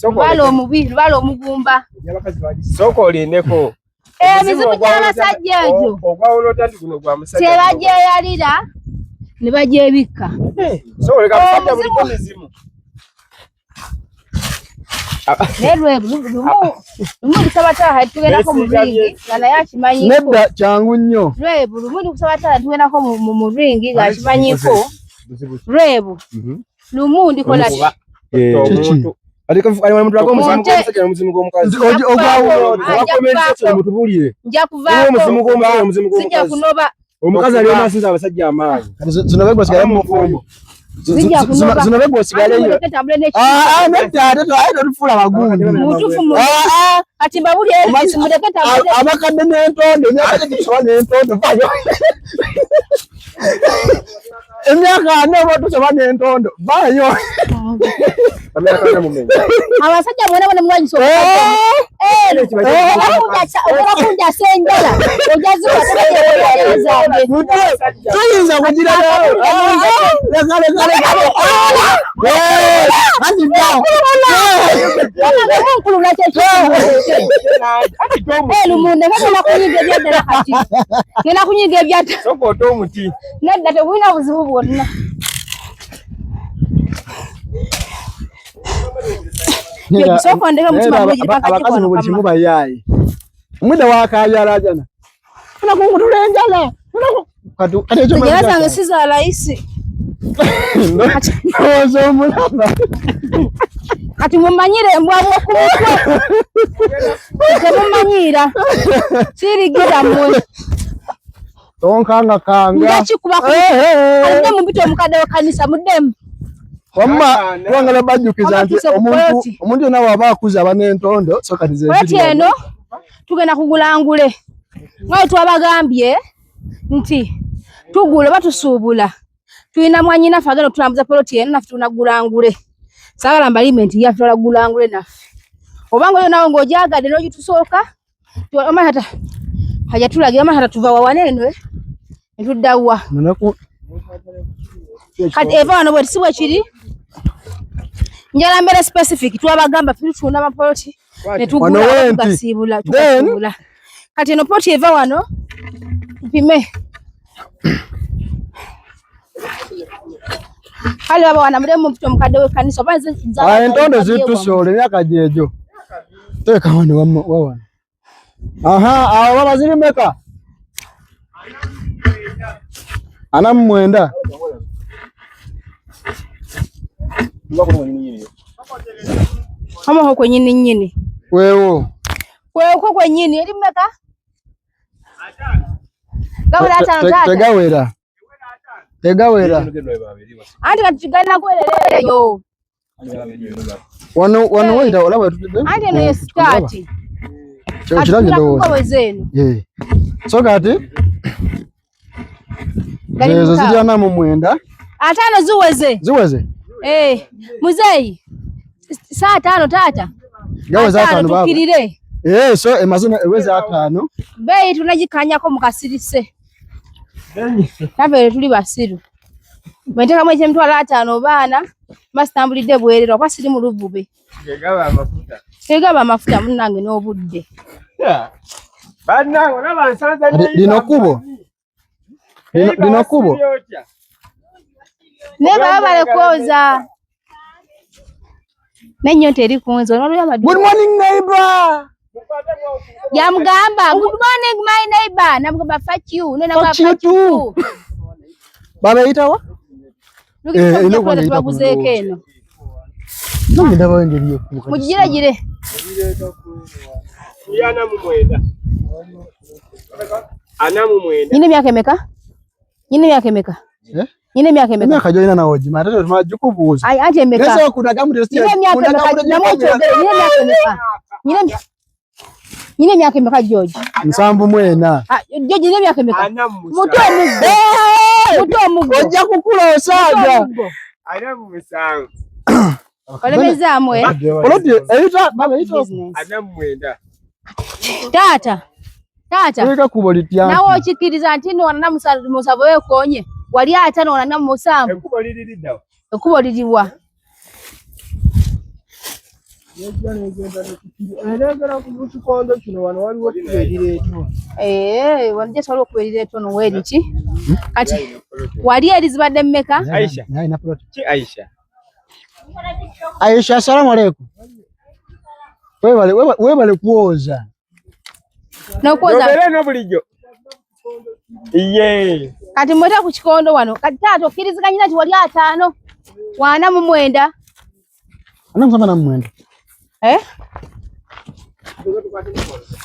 lubaale omubi lubaale omugumba. Sooka olindeko emizimu gy'abasajja egyo tebagyeyalira ne bagyebikka. Lumu ndikusaba taha tugendako mu ringi nga naye akimanyiiko. Nedda kyangu nnyo. Lwebu lumu ndikusaba taha tugendako mu ringi ng'akimanyiko. Lwebu lumu ndikola ki? Nja kuvaako. Sijja kunoba. Omukazi ali omasinza abasajja amaanyi. Zino begwa sigala mu bufumbo. Zino begwa sigaleyo. Nedda ate totufuula bagundi. Mutufu kati mbabulye muleke tambule. Abakadde n'entondo emyaka gitusoba n'entondo vayo. Emyaka 40 oba tusoba n'entondo vayo. Abasajja mwena mwena mulwanyisa okunjasa enjala tuyinza kugira ngenda kunyiga ebyaddala nedda tebulina buzibu bwonna. Abakazi mu buli kimu bayaaye omwidde wakaayalajana funa kunkutula enjala zange si za layisi. Ndowooza omulaba. Kati mumanyire embwa mwe ku mutwe. Temumanyiira. Sirigira mmwe. Tonkanga kanga. Ndakikuba ku alinde mumpite omukadde w'ekkanisa muddemu. Wamma twagala bajjukiza nti omuntu yenna bw'aba akuze aba n'entondo so kati ze Poloti eno tugenda kugula ngule. Nga bwe twabagambye nti tugula oba tusuubula. Tulina mwannyinaffe agenda okutulambuza poloti eno naffe tunagula ngule. Saagala mbalime nti yaffe twala ngule naffe. Obanga oyo nawe ng'ogyagadde n'ogitusooka omanyi hata hajatulagira omanyi hata tuva wa wano eno ne tudda wa. Kati eva wano bweti si bwe kiri? Njala mbeere specific twabagamba ffe tutunda amapoloti ne tugula tugasiibula tugasiibula. Kati eno poloti eva wano mpime. Kale baba wana mulemu mpita omukadde w'ekkanisa oba nze entondo zitusoola emyaka gyegyo. Teeka wano wano. Aha, awo baba ziri mmeka? 49. Omuho kwennyini nnyini. Weewo. Weewo kwennyini eri mmeka? Gawera 5 taata. Tegawera. Tegawera. Anti kati tugenda kuwerera eyo. Wano wano wenda olaba tutudde. Anti eno ye sikaati. Okirabye ndowooza. So kati ezo ziri 49. 5 ziweze. Ziweze. Muzeeyi saa 5 taata. Gaweza 5 baba. Tukirire. So emazina eweza 5. Beeyi tunagikanyako mu kasirise. Naffe tuli basiru. Bwe nteekamu eky'emitwalo 50 baana basitambulidde bwerere oba siri mu luvube. Tegaba amafuta. Tegaba amafuta munnange n'obudde. Bannange olaba nsanze lino kkubo. Lino kkubo. Naye baba bale kwoza. N'ennyonta eri ku nze. Good morning neighbor. Yamugamba good morning my neighbor. Namugamba fuck you. Fuck you too. Baba eyitawa? Tubaguzeeko eno. Nange ndabayo engeri y'ekkubo. Mugiragire. 49. 49. Nyina emyaka emeka? Nyina emyaka emeka? Nyina emyaka emeka? Emyaka gy'olina nawe ogimanya ate tetumala gikubuuza. Ayi anti emeka? Nyina emyaka emeka? Namwe kyogere nyina emyaka emeka? Nyina emyaka emeka George? 74. George nyina emyaka emeka? Muto omuggo. Muto omuggo. Ojja kukula osaaga. 47. Olemezaamu Poloti eyita baba eyita 49. Taata. Taata. Tuleka kubo litya. Nawe okikkiriza nti nno 47 weekoonye wali 5 47. Ekkubo liri lidda wa? Ekkubo liri wa? Erengera ku kikondo kino wano waliwo ekkubo erireetwa. Wano just waliwo ekkubo erireetwa ono weeriki. Kati wali eri zibadde mmeka? Aisha. Ki Aisha? Aisha, assalamu alaikum. Webale kwoza. N'okwoza. Yogere no bulijjo. Iye. Kati mweta ku kikondo wano. Kati taata okkiriziganyira nti wali 5 49. 49.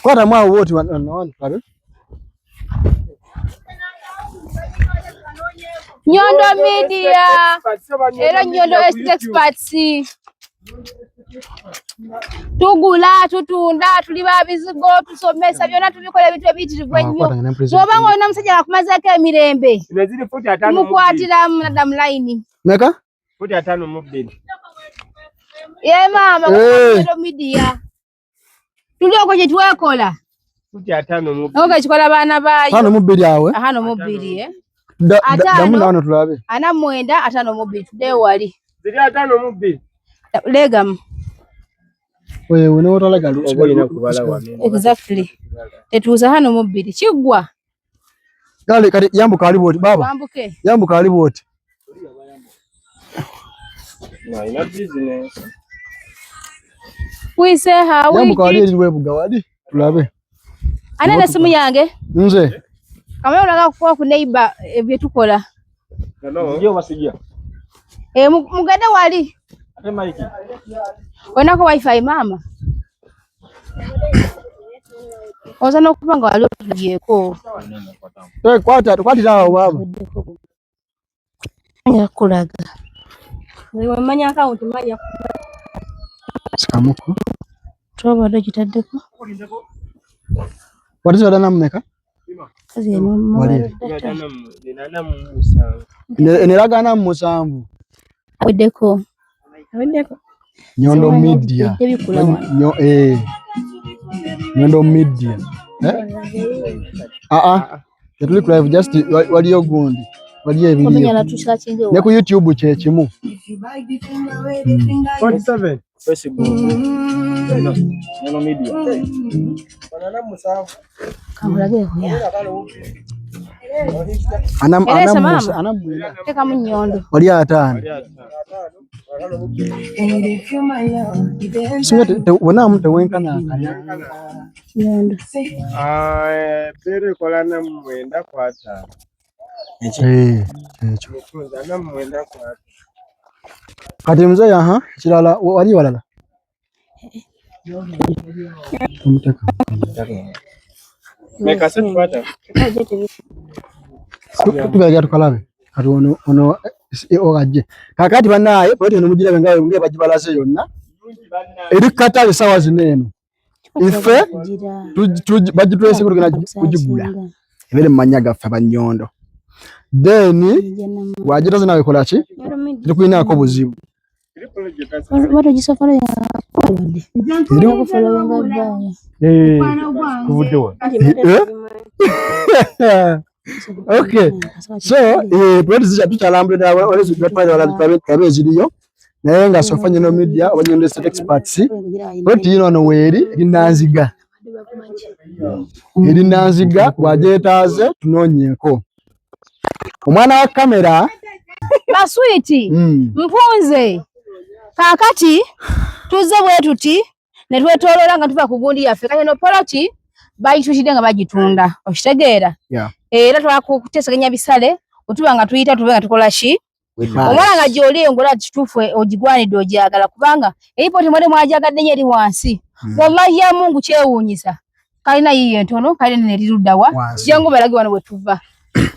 Kwata mwawo wote wano kale. Nyondo Media. Era Nyondo Experts. Tugula, tutunda, tuli ba bizigo, tusomesa byonna tubikola ebintu ebiyitirivu ennyo. Bw'oba ng'olina omusajja akumazeeko emirembe, tumukwatiramu nadda mu layini. Meka? Futi 52. Ye maama, Nyondo Media. Tuli okwo kye twekola. Futi 52. Okwo kikola baana baayo. 52 awe. 52 Damu nano tulabe. 49 52 tuddeyo wali. Ziri 52. Legamu. Wewe n'otalaga Exactly. Tetuuza 52 kiggwa. Kale kati yambuka ali bw'oti baba. Wambuke. Yambuka ali bw'oti. No, ina business. We say how we Yambuka wali eri lwebuga wali tulabe. Ana n'essimu yange. Nze. Kamera olaga kukuwa ku neighbor bye tukola. Ndio basijja. Eh, mugende wali. Olinako wifi maama? Oza n'okuba nga wali otulyeko. Eh, kwata kwatira awo baaba. Nja kukulaga. Manya akawunti manya. Sikamuko. Twabadde ogitaddeko. Wali zibadde mmeka? Kazi eno Wali. Eno eraga 47. Aweddeko. Aweddeko. Nyondo Media. Tebikula wano. Nyo, eh. Nyondo Media. Eh? Ah ah. Tetuli ku live, just waliyo gundi. Waliyo Omenya ebiriyo. natusakinge. Ne ku YouTube kye kimu. 47. Facebook. Nyondo Media. Kamulage ya. Ana Eresa ana mama. musa ana mwenda. Tekamu nnyondo. Wali 5. Singa wonna mu tewenkanankana. Nnyondo. Ah, peera ekola 95. Eh, ekyo. Mutunzi 95. Kati muzeeyi, aha, ekirala wali walala. Omuteka. Meka se tukwata. Tubeera tukalabe. Kati ono ono CEO ajje. Kaakati bannaaye poloti eno mugirabe nga nga bagibalaze yonna. Eri ku katale essaawa zino eno. Ife bagitwese tugenda kugigula. Ebeere mu mannya gaffe abannyondo. Then wagitoze nawe kola ki? Tetukulinaako buzibu. Bado gisafara ya Eri Eh, tuvudde wano. Eh? Okay. So, poloti tukyalambula ddala tulabe eziriyo. Naye nga so far Nyondo Media oba Nyondo Estate Experts, poloti yino wano weeri eri Nanziga. Eri Nanziga, bw'agyetaaze tunoonyeeko. Omwana wa kamera. Baswiti. Mpunze. Kaakati tuzze bwe tuti ne twetooloola nga tuva ku gundi yaffe. Kati eno poloti bagituukidde nga bagitunda. Okitegeera? Yeah. Era twakuteeseganya bisale otuba nga tuyita tube nga tukola ki? Omwana nga gy'oli eyo ng'olaba kituufu ogigwanidde ogyagala kubanga eripoti mwali mwagyagadde nnyo eri wansi. Wallahi ya Mungu kyewuunyisa. Kalina yiiyo entono, kalina nene eri ludda wa. Wansi. Jangu balage wano we tuva.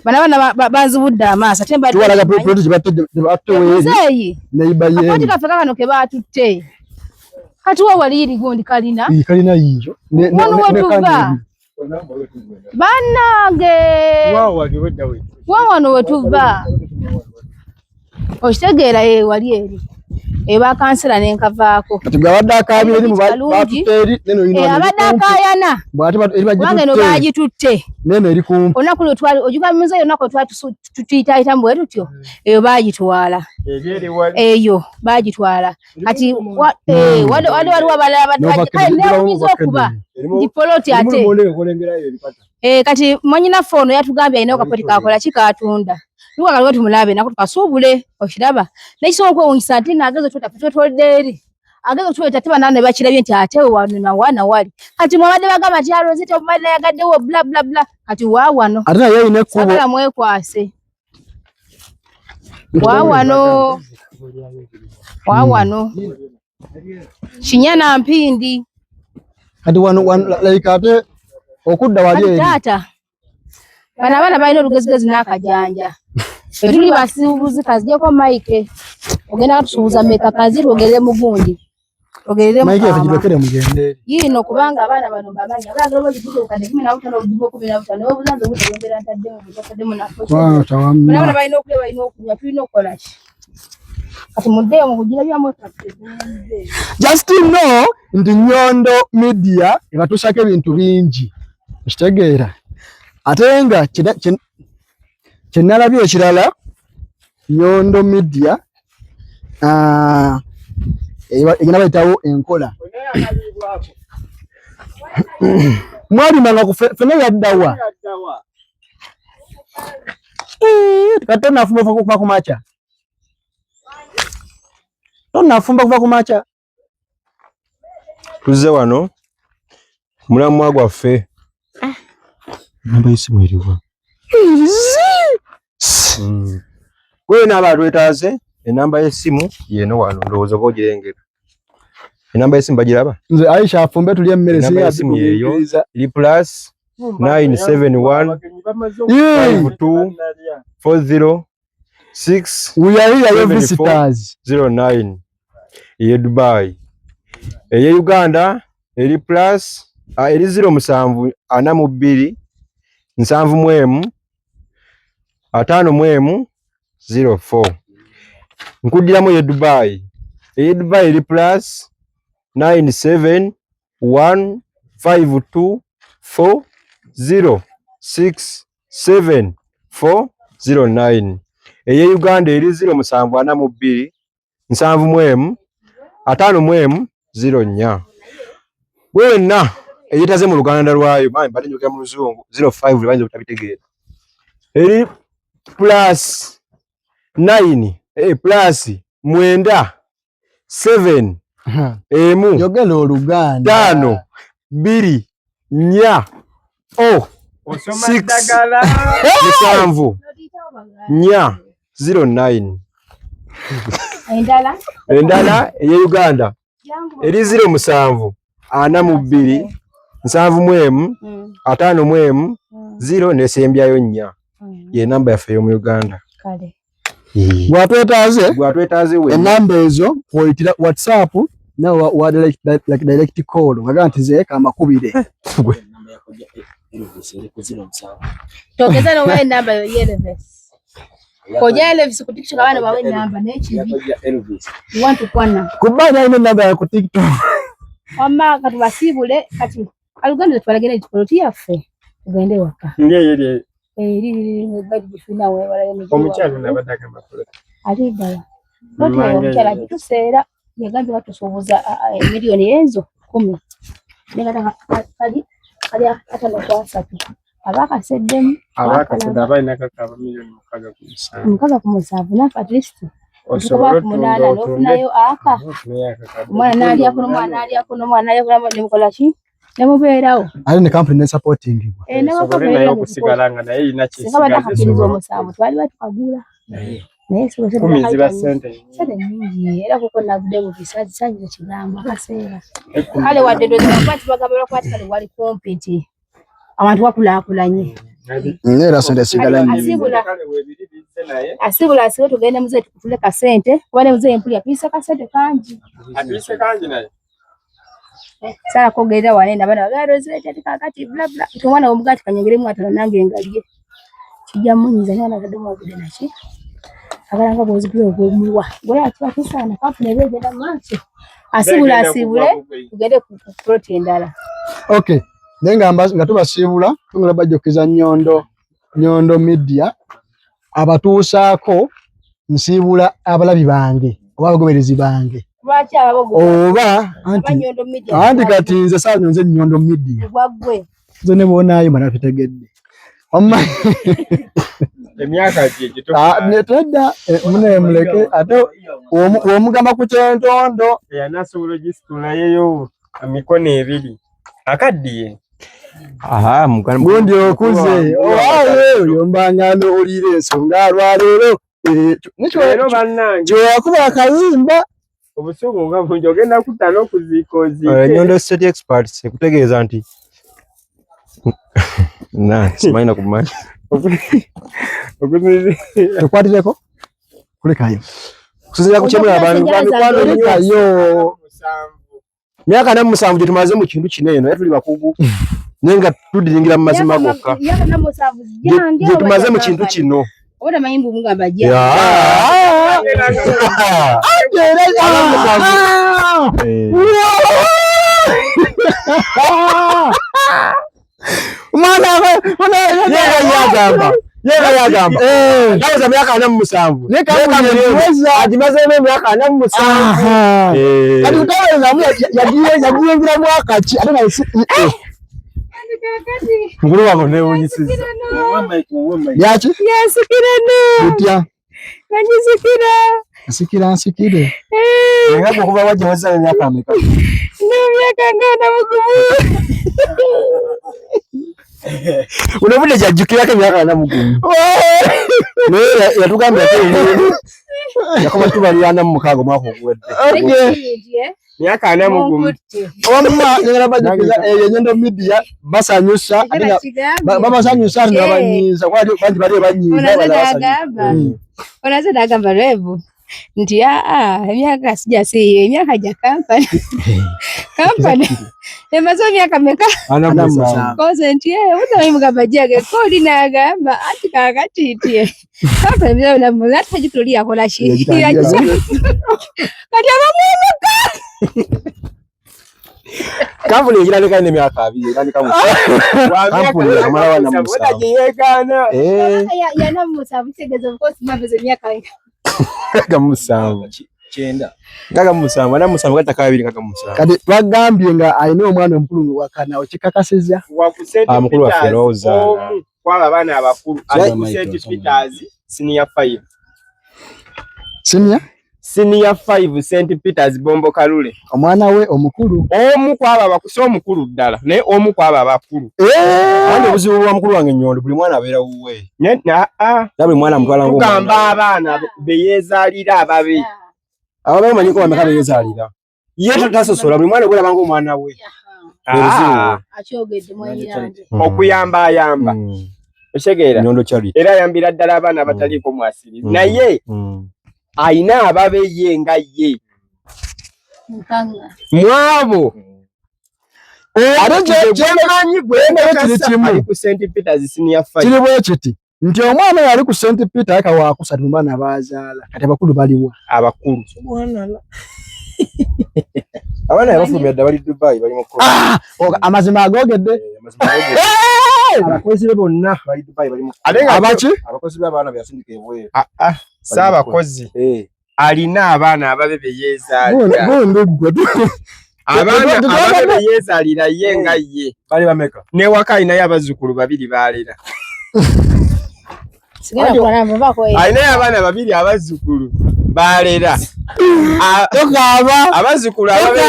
Bano abaana banzibudde amaaso ate mbadde Tuwalaga nkimanyi. poloti gye batte weeri Muzeeyi, neighbor akapoti yeeno. kaffe kakano ke baatutte. Kati wa wali eri gundi kalina. Iyi kalina yiiyo. Wano we Ne tuva. kandi Bannange. Waawo wali wedda we. Wa wano we tuva. Okitegeera ye wali eri. Eba kansala ne nkavaako. Kati gwe abadde akaabira eri mu Kalungi. batutte eri neno yino Eh, wano eri abadde kumpi. akaayana. Bw'ate eri Kubanga eno bagitutte. baagitutte. Neno eri kumpi. Olunaku lwe twali ojuka muzeeyi olunaku lwe twali tutuyitaayitamu bwe tutyo eyo baagitwala. Eri eri wali. Eyo baagitwala. Kati wali waliwo abalala abadde Nova kale Kennedy, neewuunyizza Nova okuba Kennedy. nti poloti ate. Eh, kati mwannyinaffe ono yatugambye alina akapoti kakola ki kaatunda. Nuka kaliwo tumulabe nako tukasuubule okiraba. N'ekisobola okwewuunyisa nti nno ageza otweta ffe twetolodde eri. Ageza otweta ate bannange ne bakirabye nti ate wano na wa na wali. Kati mwabadde bagamba nti Rosette obadde nayagaddewo bla bla bla. Kati wa wano. Ate naye erina ekkubo. Saagala mwekwase. Wa wano. Wa wano. Kinyana mpindi. Kati wano like ate okudda wali Kati eri. taata. Bano abaana balina olugezigezi n'akajanja. Ffe tuli basuubuzi kazijjeko Mike. Ogenda katusuubuza mmeka kazi twogerere mu gundi. Twogerere mu Mike yaffe kaama. girekere mugende eri. Yiino kubanga abaana bano mbamanyi. Abaagala oba ogiguze obukadde 15 obugibe 15. Obuuza nze obudde bwe mbeera ntaddemu butaddemu nako. Wa tawamma. Bano abaana balina okulya balina okunywa tulina okukola ki? Kati muddeeyo mu kugira byammwe kati. Just know nti Nyondo Media ebatuusako ebintu bingi. Okitegeera. Ate nga kye nalabye ekirala Nyondo Media egenda bayitawo enkola. Mwalimanga ku ffenna yaddawa. Eh, kati tonnafumba kuva ku makya. Tonnafumba kuva ku makya. Tuzze wano mulamwa gwaffe. Namba y'essimu eriwa? Gwe naaba atwetaaze Enamba y'essimu yeno wano, ndowooza oba ogirengera. Enamba y'essimu bagiraba? Nze Aisha afumbe tulye emmere. Enamba y'essimu yeeyo eri plus 971 52 40 6 We are here, your 74 visitors. 09 eye Dubai. Eye Uganda eri plus eri 07 42 71 51 04. Nkuddiramu ye Dubai. Eye Dubai eri plus 97 1 5 2 4 0 6 7 4 0 9. Eye Uganda eri 0742 71 51 04. Gwe wenna eyetaze mu Luganda lwayo, bambi mbadde njogera mu Luzungu, 05 bayinza obutabitegeera. Eri plus 9, plus 9 7 emu Yogera Oluganda. 5 2 4 o Osoma 6 ddagala. 7 4 09. Endala Endala eye Uganda eri 07 42 71 51 0 nesembyayo 4. Ye namba yaffe ey'omu Uganda. Kale. Gwatwetaaze Gwatwetaaze we. Enamba ezo kwoyitira WhatsApp nawe wa like direct call ngaga nti nze kamakubire. Togeza n'owa enamba yo Elvis. Koja Elvis ku TikTok abaana bawe enamba naye kibi. You want to kwana. Kuba alina enamba ya ku TikTok. Wamma katubasiibule kati Aluganda twalagenda poloti yaffe tugende waka. Ndiye yeri Omukyala omukyala nabadde agamba poloti. Ali ddala. Poloti omukyala agituseera yagambye batusuubuza miliyoni ezo 10. Naye kali kali 53. Abakaseddemu. Abakasedde abalina kakaba miliyoni 67. 67 naffe at least. Osobola Okuba ku 8 n'ofunayo aka. Omwana n'alyako n'omwana n'alyako n'omwana n'alyako ne mukola ki? Ne mubeerawo. Ate ne company ne supporting. Ne Osobole naye okusigala nga naye erina Singa badde akakkiriza omusanvu twali batukagula. Naye Kumi ziba ssente ssente nnyingi era kuko navudde mu bisazi sanyiza kigambo akaseera. Kale wadde ndowooza lwakuba nti bagamba lwakuba nti kale wali kumpi nti abantu bakulaakulanye. Era ssente sigala nnyingi. Asibula. Asibula asibe tugende muzeeyi tukutule kasente kuba ne muzeeyi mpulira tuyise kasente kangi. Atuyise kangi naye. Sala kogerera wane n'abaana bagamba Rosette ati kaakati bla bla. Nti omwana w'omugaati kanyongeremu 5 nange ngalye. Kijja munyiiza naye ataddemu obudde naki. Agala nga bw'ozigula obw'omuwa. Gwe ati kisaana kampuni eba egenda mu maaso. Asibula asibule tugende ku ploti endala. Okay. Naye nga tubasiibula tugenda bajjukiza Nyondo Media abatuusaako nsiibula abalabi bange oba abagoberezi bange. Lwaki abagoberezi? Oba anti kati nze saawa nze Nyondo Media. Gwaggwe. Nze ne bw'onaayimba natutegedde. Wamma Emyaka gye gito. Tedda mune muleke ate omugamba ku kyentondo. Yanasobola ogisitulayo emikono ebiri. Akaddiye. Aha, Gundi okuze. Owaawe oyo mbanga n'owulira ensonga lwaleero. Leero bannange. Kyewakuba akayimba. Obusungu nga bungi ogenda kutta n'okuziika oziike. Nyondo State Experts ekutegeeza nti na simanyi na kumanya. Tukwatireko? Kulekayo. Kusinziira ku kyemuli abantu mikwano Kulekayo. Myaka 47 gye tumaze mu kintu kino eno, era tuli bakugu. Naye nga tudiringira mu mazima gokka. Myaka 47 gyange Gye tumaze mu kintu kino. Oba tamanyi mbu mugamba gya. Yagamba. Yagamba. Ndowooza myaka 47. Naye kampuni agimazeemu emyaka 47. Kati utawezamu yagiyingira mwaka ki ate naye si Mukulu wange neewuunyisizza. Yaki? Yansikira no. Butya? Nanyisikira. Nsikira nsikire. Nga gwe okuva wajja wazza emyaka ameka? Nina emyaka nga 41. Buno budde kyajjukirako emyaka 41. Naye yatugambye ate Yakoma tubalira 46 omwaka oguwedde. Myaka 41. Wamma njagala bajjukiza eyo Nyondo Media basanyusa, babasanyusa ate nebabanyiiza, bangi bali banyiiza. Onaze nagamba Revu nti aa emyaka sija siyo emyaka gya kampani kampani emaze emyaka meka 47 koze nti mugamba jage koli nagamba anti kakati nti kampani ate yakola ki kati abamunuka kampuni egirandika n'emyaka 2 erandika mu kampuni yakamala wana musanvu yana musanvu kitegeeza of course maveze emyaka 67 9 67 ana musanvu gattako 2 67. Kati twagambye nga alina omwana omukulu nga wakana okikakasizza mukulu waffe Rosa kwaba abaana abakulu ali ku St Peters senior 5 senior 5 St Peters Bombo Kalule omwana we omukulu omu kwaba abakusa omukulu ddala naye omu kwaba abakulu andi obuzibu bwa mukulu wange Nyondo buli mwana abeera wuwe buli mwana amutwala ng'omwana abaana beyeezaalira ababe ababe bamanyiko bameka beyeezaalira ye tasosola buli mwana gw'olaba ng'omwana we okuyamba ayamba otegeera era ayambira ddala abaana abataliiko mwasirizi naye ayina ababe ye nga ye mwabo ate ku St Peters senior 5 kiri bwe kiti nti omwana yali ku St Peter aka wakusatu mu baana bazaala kati abakulu baliwa abakulu abaana yabafulumya dda bali Dubai bali mu amazima agogedde abakozi be bonna bali Dubai bali mu abaki abakozi b'abaana beyasindika ebweru si abakozi alina abaana ababe beyeezaalira abaana ababe beyeezaalira ye nga ye bali bameka newaka alinayo abazzukulu 2 baalera alinayo abaana 2 abazzukulu baalera abazzukulu ababe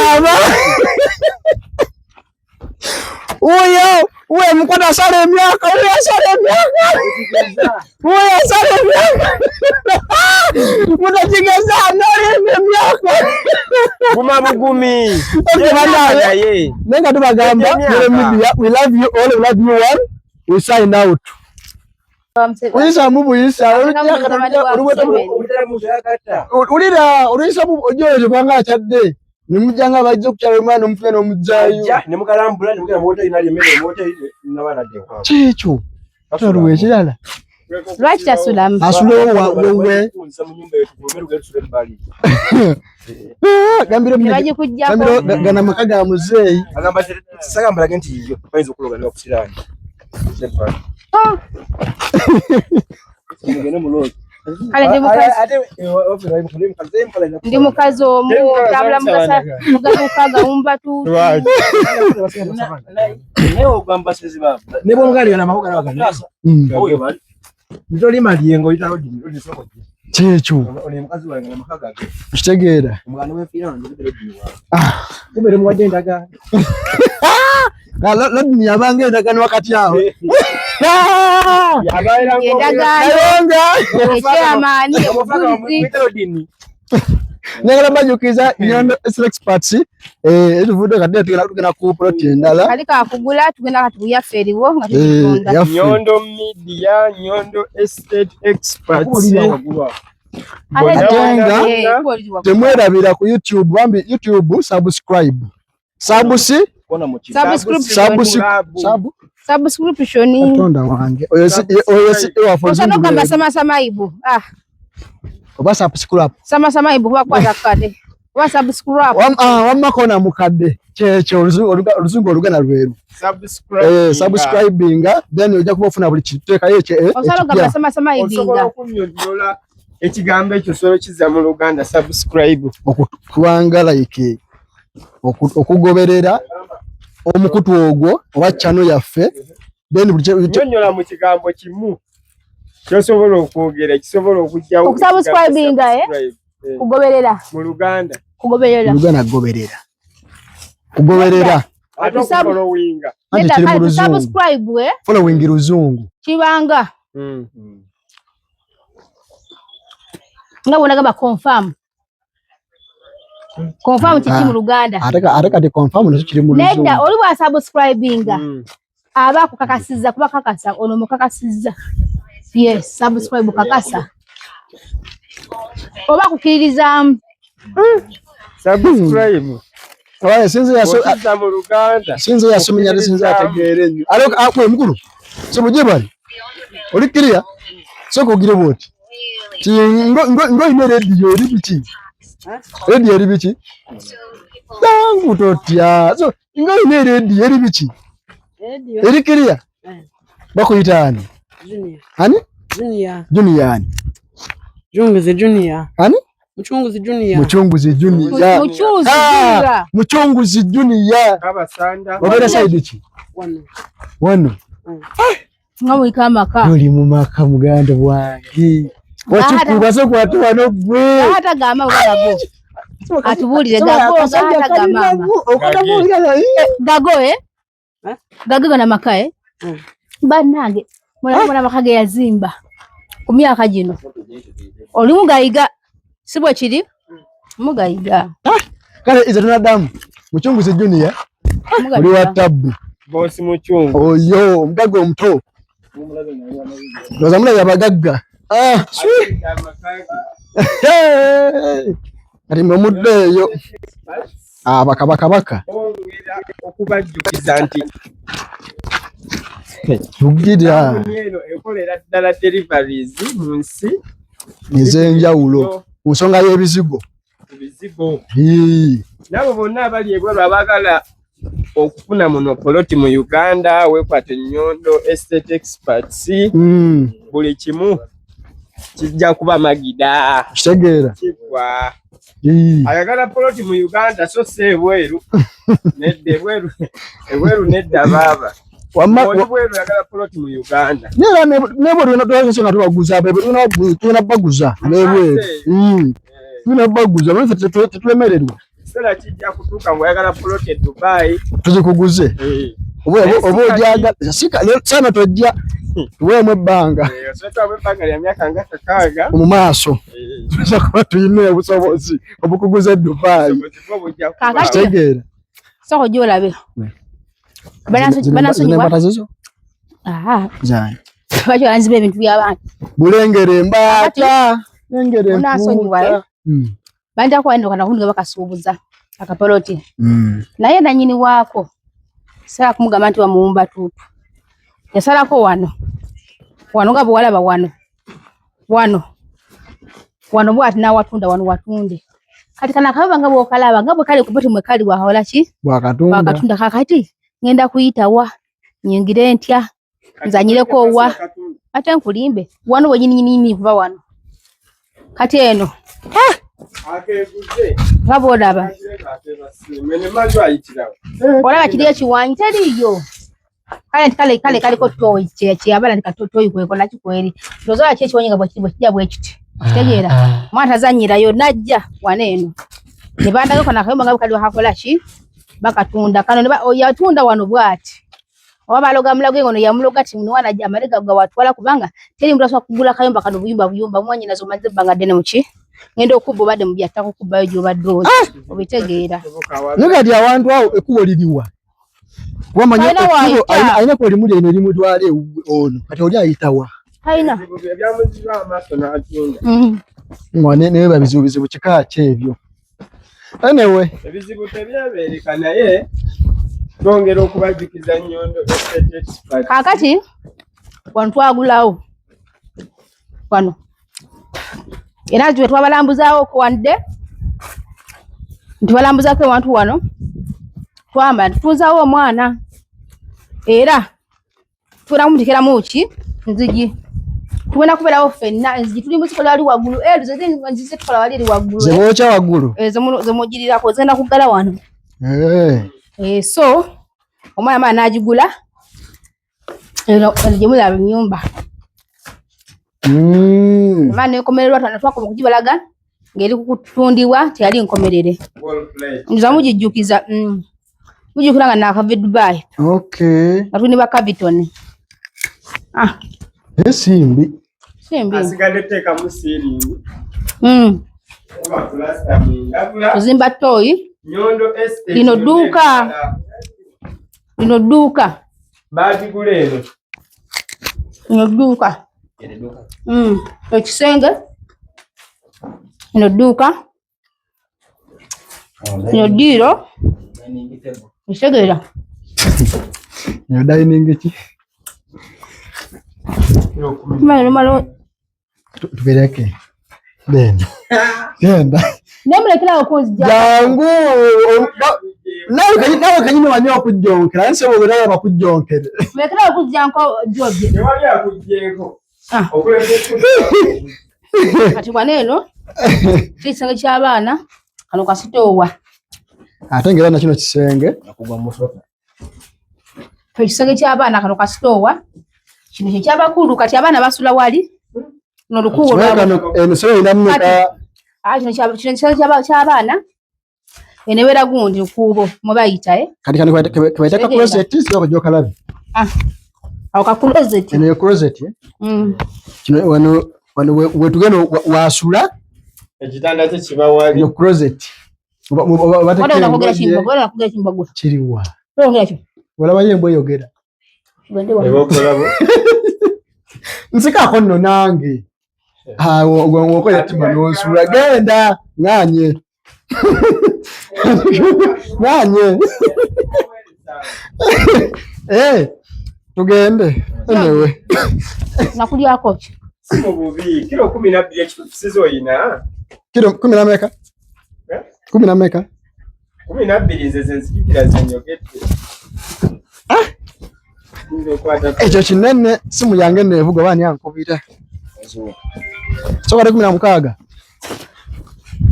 uyo uwe mkwata asala emyaka uyo asala emyaka uyo asala emyaka mutakigeza nolima emyaka guma bugumi naye nga tubagamba media we love you all, we love you one, we sign out. Uyisa mubuyisa ulira oluyisa ojoyo kubanga akyadde nimujja bajja okukyala omwana omufuna n'omuzzaayo ne mukalambula ne mugenda mu hoteri nalya emmere mu hoteri n'abaana adda ewaabwe. Kyekyo tolwa ekirala lwaki tasulamu asulewo wewe gambira gana maka ga muzeeyi agamba sagamba nti yo bayinza okuloga ne bakusiraani Ndi mukazi omu tabula mukasa mugabuka gawumba tu kyekyo kitegeera Lodini yabanga endagaano wakati awo njagala bajjukiza Nyondo Experts etuvudde kati tugenda ku plot endala kali kakugula tugenda kati yaffe eriwo nga tugitunda Nyondo Media Nyondo Estate Experts ate nga temwerabira ku YouTube bambi YouTube subscribe subscription katonda wange oyo si osano sama sama ibu oba subscribe sama sama ibu kuba kwata kade oba subscribe wamma kona mukadde kyekyo oluzungu oluganda lweru subscribinga then ojja kuba ofuna buli kiteekayo ekyo osano gamba sama sama ibinga osobola okunnyonnyola ekigambo ekyo osobola okizza mu Luganda subscribe okubanga like okugoberera omukutu ogwo oba channel yaffe then nnyonnyola mu kigambo kimu kyosobola okwogera kisobola okujjawo okusubscribinga kugoberera mu Luganda kugoberera Luganda kugoberera kugoberera ate okufollowinga anti kiri mu luzungu subscribe following luzungu kibanga Nga bwonagamba confirm. Confirm kiki mu Luganda? Ate kati confirm nakyo kiri mu Luzungu. Nedda, oli bwa subscribinga aba akukakasizza, kuba kakasa ono mukakasizza. Yes, subscribe kakasa. Oba kukiririzaamu. Subscribe. Oye, sinze yaso mu Luganda. Sinze yasomye ate sinze ategeere nnyo. Alo akwe mukulu. Sebo bali. Oli clear? Soko ogire bwoti. Ti ngo ngo ine radio eri biki? Radio eri biki? Tangu totya. So ngo ine radio eri biki? Radio. Eri clear? Bakuyita ani? Junior. Ani? Junior. Junior ani? Muchunguzi Junior. Ani? Muchunguzi Junior. Muchunguzi Junior. Muchunguzi Junior. Muchunguzi Junior. Kabasanda. Obeera side ki? Wano. Wano. Nga muliko amaka. Oli mu maka muganda wange. Wakikuba so kwate wano gwe. Ata gamba gago. Atubuulire gago ata gamba. Gago eh? Gago gana maka eh? Bannange mulaba amaka ge yazimba ku myaka gino. Oli mugayiga si bwe kiri? Mugayiga. Kale ize tunaddamu. Muchunguzi Junior. Oli wa tabbu. Bosi Muchungu. Oyo omugagga omuto. Ndowooza mulabye abagagga. Kati mwe muddeeyo. Abakabakabaka. Bongera okubajjukiza nti tugira eno ekolera ddala deliveries mu nsi ez'enjawulo ku nsonga y'ebizigo. Ebizigo. Nabo bonna abali ebweru abaagala okufuna muno poloti mu Uganda, weekwate Nnyondo Estate Experts. Buli kimu kijja kuba magida. Kitegeera. Kigwa. Ayagala poloti mu Uganda so si ebweru. Nedda ebweru, ebweru nedda baaba. Oli bweru ayagala poloti mu Uganda. Nera nebweru nga tubaguza, tulina baguza n'ebweru. Tulina baguza, tetulemererwa. Ekiseera kijja kutuuka ng'oyagala poloti e Dubai. Tugikuguze. Oba ogyagala, sana tojja tuweemu ebbanga. Osooka ebbanga lya myaka nga 6 mu maaso. Tuyinza kuba tulina obusobozi obukuguza e Dubai. Kitegeera. Soko gy'olabe. Banansonyiwa. Lwaki olanziba ebintu by'abantu? Bulengere embaata. Lengere empuuta. Banja kwa ndo kana kundi bakasuubuza akapoloti. Naye nanyini waako sala kumugamba nti wamuwumba tuutu. Yasalako wano. Wano nga bw'olaba wano. Wano. Wano bw'ati n'awatunda wano watunde. Kati kana akababa nga bw'okalaba nga bwe kali ku boti mwe kali bw'akola ki? Bw'akatunda. Bw'akatunda kakati ngenda kuyita wa? Nyingire ntya? Nzanyireko wa? Ate nkulimbe. Wano wennyini nnyini kuva wano. Kati eno. Nga bw'olaba. Olaba kiri ekiwanyi teriiyo. Kale kale kale kaliko toyi kyeyabala nti katoyi kwekola kikweri. Ndowooza ki ekiwanyi nga bwe kijja bwe kiti. Kitegeera. Omwana tazannyirayo n'ajja wano eno. Ne bandagako kano akayumba nga bwe kali bakakola ki? Bakatunda. Kano yatunda wano bw'ati. Oba baloga mulago ngono yamuloga ti mwana ajja amalega gawatwala kubanga teri muntu asobola kugula kayumba kano buyumba buyumba mwannyinaze omaze ebbanga ddene mu ki? Ngenda okubba obadde mu byattaka okubbayo gy'obadde oli. Obitegeera. Naye kati awantu awo ekkubo liriwa? Wamanya ekkubo alina ekkubo limu lyeno erimutwala ono. Kati oli ayitawa? Talina. Naye bizibu bizibu kika ki ebyo? Anyway. Ebizibu tebyebeereka naye twongera okubajjukiza Nnyondo Estate Experts. Kaakati wano twagulawo wano era nti twabalambuzaawo wadde nti balambuzaako ewantu wano twamala tutunzaawo omwana era tugenda kumuteekeramu ki nzigi tugenda kubeerawo ffenna enzigi tuli muzikola wali waggulu enzigi zetukola wali eri waggulu ze bookya waggulu zemugirirako zigenda kuggala wano. So omwana mwana n'agigula eno gye mulaba ennyumba. Omwana nekomererwa twakoma okugibalaga ng'eri kutundibwa teyali nkomerere. Nza mugijjukiza mujjukira nga naakava e Dubai. Nga tuli ne ba Caviton. Simbi. Simbi. Asigadde teekamu siiringi. Kuzimba toyi. Lino dduuka. Lino dduuka. Batigula eno. Lino dduuka. Ekisenge. Lino dduuka. Lino ddiiro. Ekitegeera. Eno dining ki? Tubireke. Genda. Genda. Nemulekerawo okunzija. Jangu. Nawe kanyini wanyi okujjonkera. Naye ssebo bwe bakujjonkere. Mulekerawo okunzija nko jobye. Tewali akuggyeko. Ah. Kati wano eno ekisenge ky'abaana kano kasitoowa. Ate ng'era na kino kisenge. Ekisenge ky'abaana kano kasitoowa. Kino kye ky'abakulu kati abaana basula wali. Luno lukuubo lwa Eno solo erina mmeka? Kino kisenge ky'abaana. Eno ebeera gundi lukuubo mwe bayita, eh? Kati kano kebayita ka closet, si okujja okalabe. Awo ka closet. Eno ye closet, eh? Kino wano we tugenda wasula. Ekitanda kye kiba wali. Yo closet. Wala nakugera kimbogo, wala nakugera kimbogo. Kiriwa. Wala kyo. Olabayo embwa eyogera. Tugende wano. Ebokolabo. Nsikaako nno nange. Wokola ttima n'osula. Genda ŋŋaanye. Ŋŋaanye. Tugende. Anyway. Nakulyako ki? Si mu bubi. Kiro 12 ekituufu sizo oyina. Kiro kumi na mmeka? Kumi na mmeka? 12 nze ze nzijukira ze njogedde. Ekyo kinene simu yange neevuga oba ani ankubira. Sokwata 16.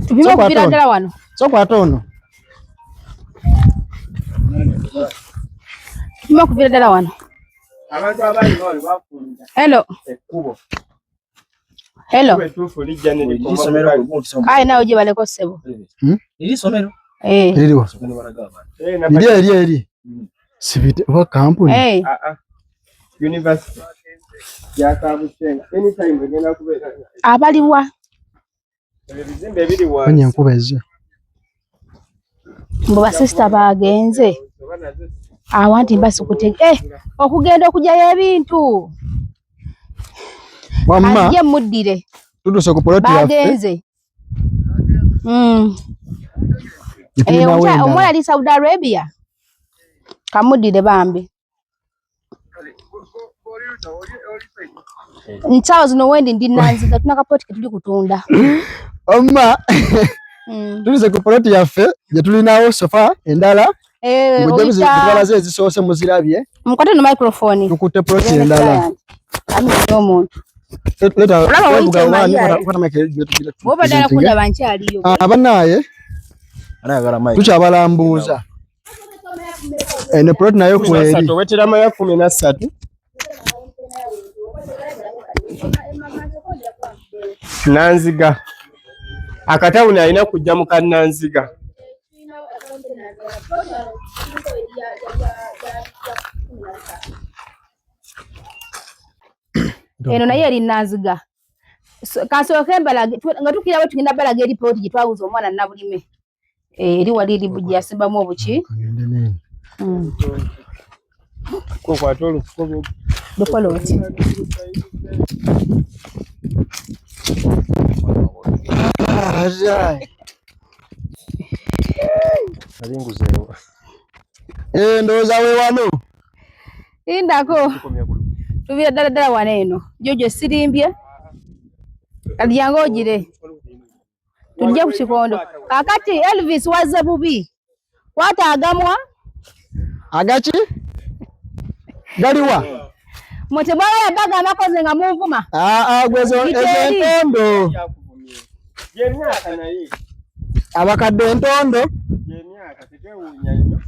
Tupime okuvira ddala wano. Sokwata ono. Tupime okuvira ddala wano. Abantu abali wano bafunza. Hello. Ekkubo. Hello. Kale naawe gye baleko ssebo. Eririwa? Eri eri eri. Sibite oba kampuni? University. Ya Kabusenga. Anytime egenda kubeera. Abaliwa. Ebizimbe ebiri wansi. Fanya enkuba ezze. Mbu basisita bagenze. Awanti mbasikutte. Okugenda okugyayo ebintu. Wamma. Ajje muddire. Tutuuse ku poloti yaffe. Bagenze. Omuwala ali Saudi Arabia. Kamuddire bambi. Nsawo zino wendi ndi Nanziga tulina kapoti ke tuli kutunda. Omma. Tutuuse ku poloti yaffe gye tulinawo sofa endala. Ng'ojja ezisoose muzirabye. Mukwate no microphone. Tukutte poloti endala. Abanaye tukyabalambuuza. Eno poloti nayo kweri. Weterama ya 13. Nanziga. Akatawuni alina kujja mu ka Nanziga. Eno naye eri Nanziga. Kansooke mbalage nga tukirawo tugenda balaga eri poloti gye twaguza omwana Nabulime. Eri wali eri bujja yasimbamu obuki. Kokwata olukobo. Lukola oti. Ndowooza we wano. Indako. Tubira ddala ddala wano eno. Jojo sirimbye. Kati jangu ogire. Tujje ku kikondo. Kaakati Elvis wazze bubi. Kwata agamwa. Agaki? Galiwa? Mwe temwagala bagamba koze nga munvuma. Gwe ezo entondo. Gy'emyaka naye. Abakadde entondo. Gy'emyaka tetwewuunya nnyo.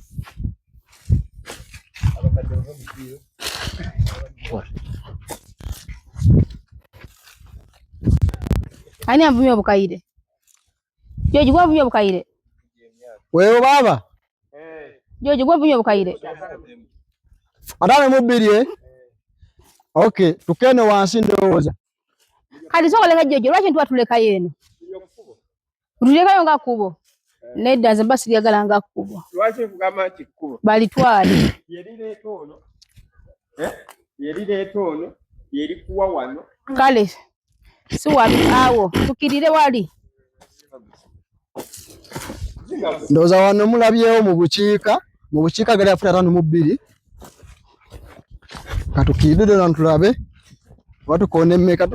Ani anvumye obukayire? Joji gwe anvumye obukayire? Wewe baba. Joji gwe anvumye obukayire? 52. Okay, tukene wansi ndowooza. Kati sooka leka Jojo, lwaki ntwatulekayo eno? Tulekayo nga kkubo. Nedda nze mba siryagala nga kkubo. Lwaki nkugamba nti kkubo? Balitwale. Yerireeta ono. Eh? Yerireeta ono, yerikuwa wano. Kale si wali awo tukirire wali. Ndowooza wano mulabyewo mu bukiika gali afuna 52. Katukirire ddala tulabe oba tukoona emmeka.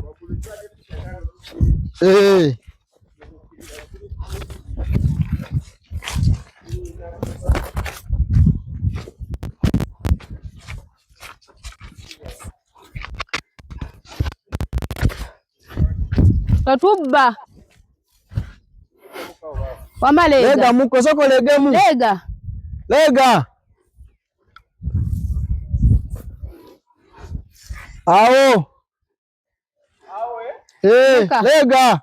Totubba. Wama lega. Lega muko soko legemu. Lega. Lega. Awo. Awo eh. Lega.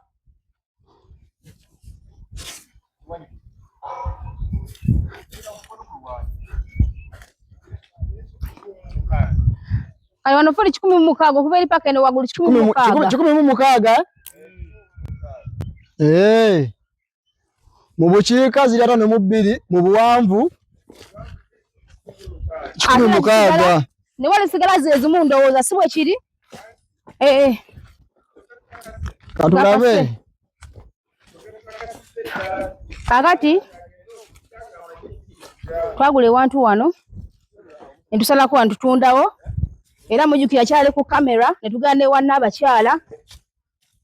Kale wano fuli 16 okuva eri paka eno waggulu 16. 16. Mu bukiika ziri 52, mu buwanvu 16. Ne wali sigala ze zimu ndowooza si bwe kiri? Katulabe. Kakati twagula ewantu wano ne tusalako wano tutundawo, era mujjukira kyali ku kamera ne tugenda ewa n'abakyala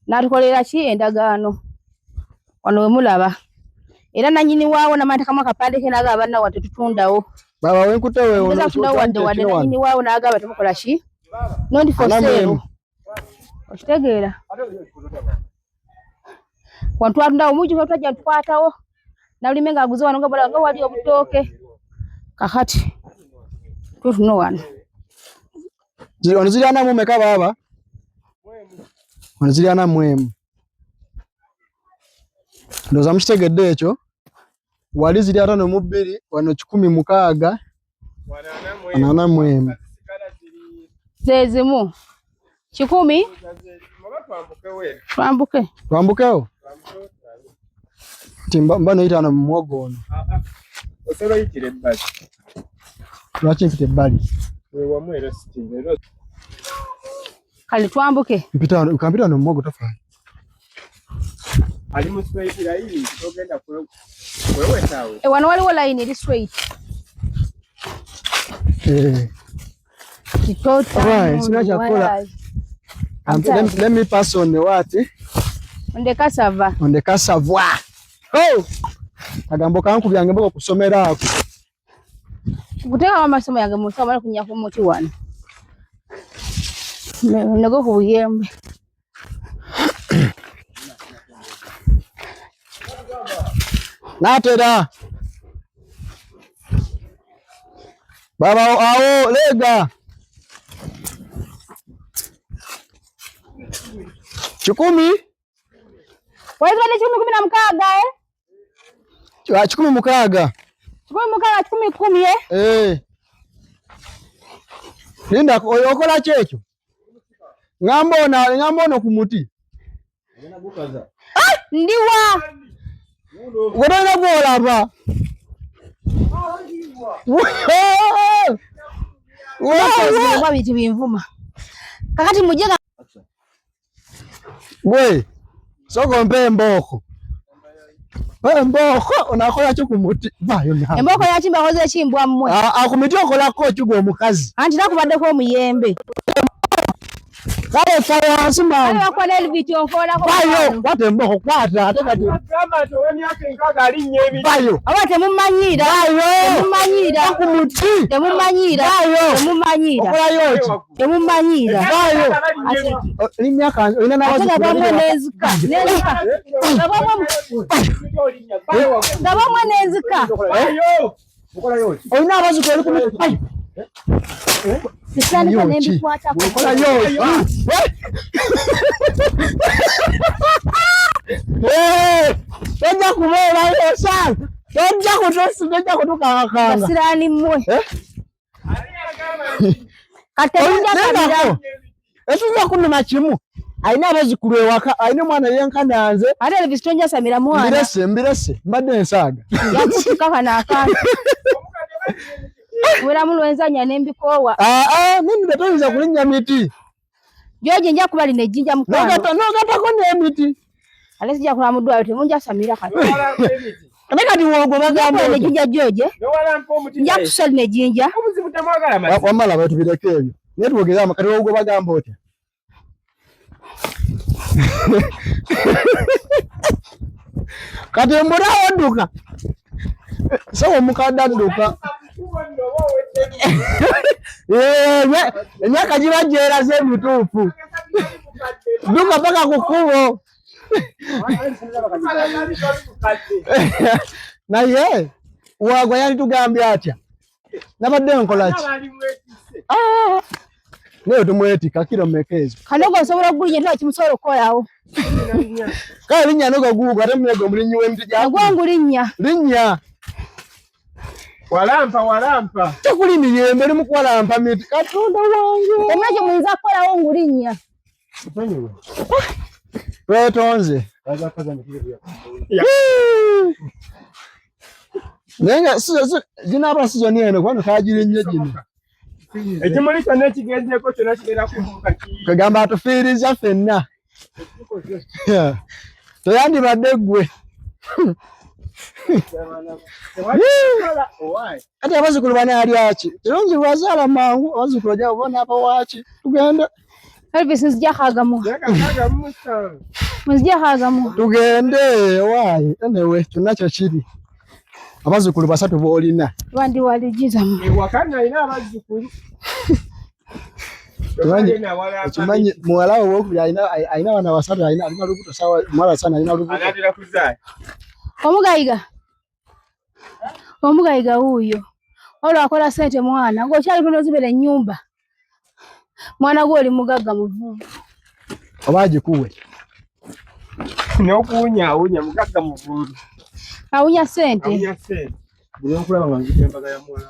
n'atukolera ki endagaano wano we mulaba, era nannyini waawo n'amantekamu akapande ke n'agamba banna wadde tutundawo. Baba wenkute weewo wadde wadde nannyini waawo n'agamba temukola ki not for sale. Okitegeera? Wano twatundawo mujjukira twajja tukwatawo nalime ng'aguze wano nga bw'olaba nga wali obutooke. Kakati tutuno wano. Wano ziri ana mu mmeka baaba? Wano ziri ana mu emu. Ndowooza mukitegedde ekyo. Wali ziri 52, wano 160, wano 41. Ze zimu. 100. Twambuke. Twambukewo? Nti mba neyita wano mu muwogo ono. Osobola oyitira ebbali. Lwaki mpita ebbali? Weewamu era sitinga. Kale twambuke. Mpita wano, kampita wano mu muwogo tofaayo. Ali mu straight line, togenda kwewetaawe. Wano waliwo line eri straight. Kitoto. Right, sina kya kukola. Let me pass on the what? On the cassava. On the cassava. Oh! Agambo kankubyange mboko kusomera ako. Kuteeka amasomo yange mu nsawo kunya ku muti wano. Nego ku buyembe. Natera. Baba awo lega. 10. Waizo ni 116 eh? 16. 16 110 eh? Linda okola ki ekyo? Ngamba ono ku muti. Ndiwa. Gwe gw'olaba. Bintu binvuma. Kakati mujje Gwe soko mpe embooko. Embooko onakola ki ku muti? Vaayo naawe. Embooko ya kimba akoze ekimbwa mmwe. Ku miti okolako ki gwe omukazi? Anti nakubaddeko omuyembe. Kale fa wansi mangu. Kale wakola eliviti onkoolako. Vaayo, kwata embooko, kwata ate kati. Gamba nti ow'emyaka 6 alinnya emiti. Vaayo. Aba temumanyiira. Vaayo. Temumanyiira. Ku muti. Temumanyiira. Vaayo. Temumanyiira. Okolayo ki? Temumanyiira. Vaayo. Olina n'abazzukulu. Ate gabamwe n'enzika. N'enzika. Gabamwe n'enzika. Olina abazzukulu oli ku miti. Ayo. Sisandika n'embikwatako. Okolayo ki? Tojja kubeerayo sana. Tojja kutukangakanga. Basiraani mmwe. Kati temujja kabira. Ekiyinza kunnuma kimu. Alina abazzukulu ewaka, alina omwana yenkana nze. Ate Elvis tonjasamira mwana. Mbirese, mbirese, mbadde nsaaga. Yakutuka kano akantu. Weramu lwenzanya n'embikoowa. Aa, ah, nini toyinza kulinnya miti. George nja kuba lino ejjinja mukwano. N'ogattako n'emiti. Ate sijja kulaba mu ddwaliro temunjasamira kati. Ate kati wogwo bagamba lino ejjinja George. Nja kususa lino ejjinja. Wamala batubireko ebyo. Naye twogere kati wogwo bagamba otya? Kati mbula odduka. Sawa omukadde adduka. Emyaka giba gyeraze emituufu. Dduka paka ku kkubo. Naye wagwa yalitugambye atya? Nabadde nkola ki? Ah! Naye tumwetika kiro mmeka ezo? Kanogo osobola okugulinya nti kimusobola okukolawo. Kale linnya nogo guugo ate munego omulinnyi w'emiti gya. Ogwo ngulinnya. Linnya. Walampa walampa. Tekuli miyembe eri mu kuwalampa miti. Katonda wange. Temulina kye muyinza kukolawo ngulinnya. Twetonze. Naye nga ginaaba sizoni eno kubanga kagirinnye gino. Ekimuli kyonna ekigenzeeko kyonna kigenda kubuuka. Kagamba atufiiriza ffenna. Teyandibadde ggwe. Kati abazzukulu banaalya ki? Kirungi lwazaala mangu, abazzukulu ojja bonaaba waaki? Tugende. Elvis nzija kagamu. Nzija kagamu. Tugende waayi. Anyway, kyonna kyo kiri. Abazzukulu basatu b'olina. Bandi waligiza. Ewaka nalina abazzukulu. Okimanyi muwala we owokubiri alina abaana basatu, alina lubuto sawa muwala sana alina lubuto. Anaatera kuzaala. Omugayiga. Omugayiga wuuyo. Olwo akola ssente mwana ng'okyali tono zibera ennyumba. Mwana gwe oli mugagga muvundu. Oba agikuwe. N'okuwunyaawunya mugagga muvundu. Awunya ssente. Awunya ssente. Buli okulaba nga nzija embaga ya muwala.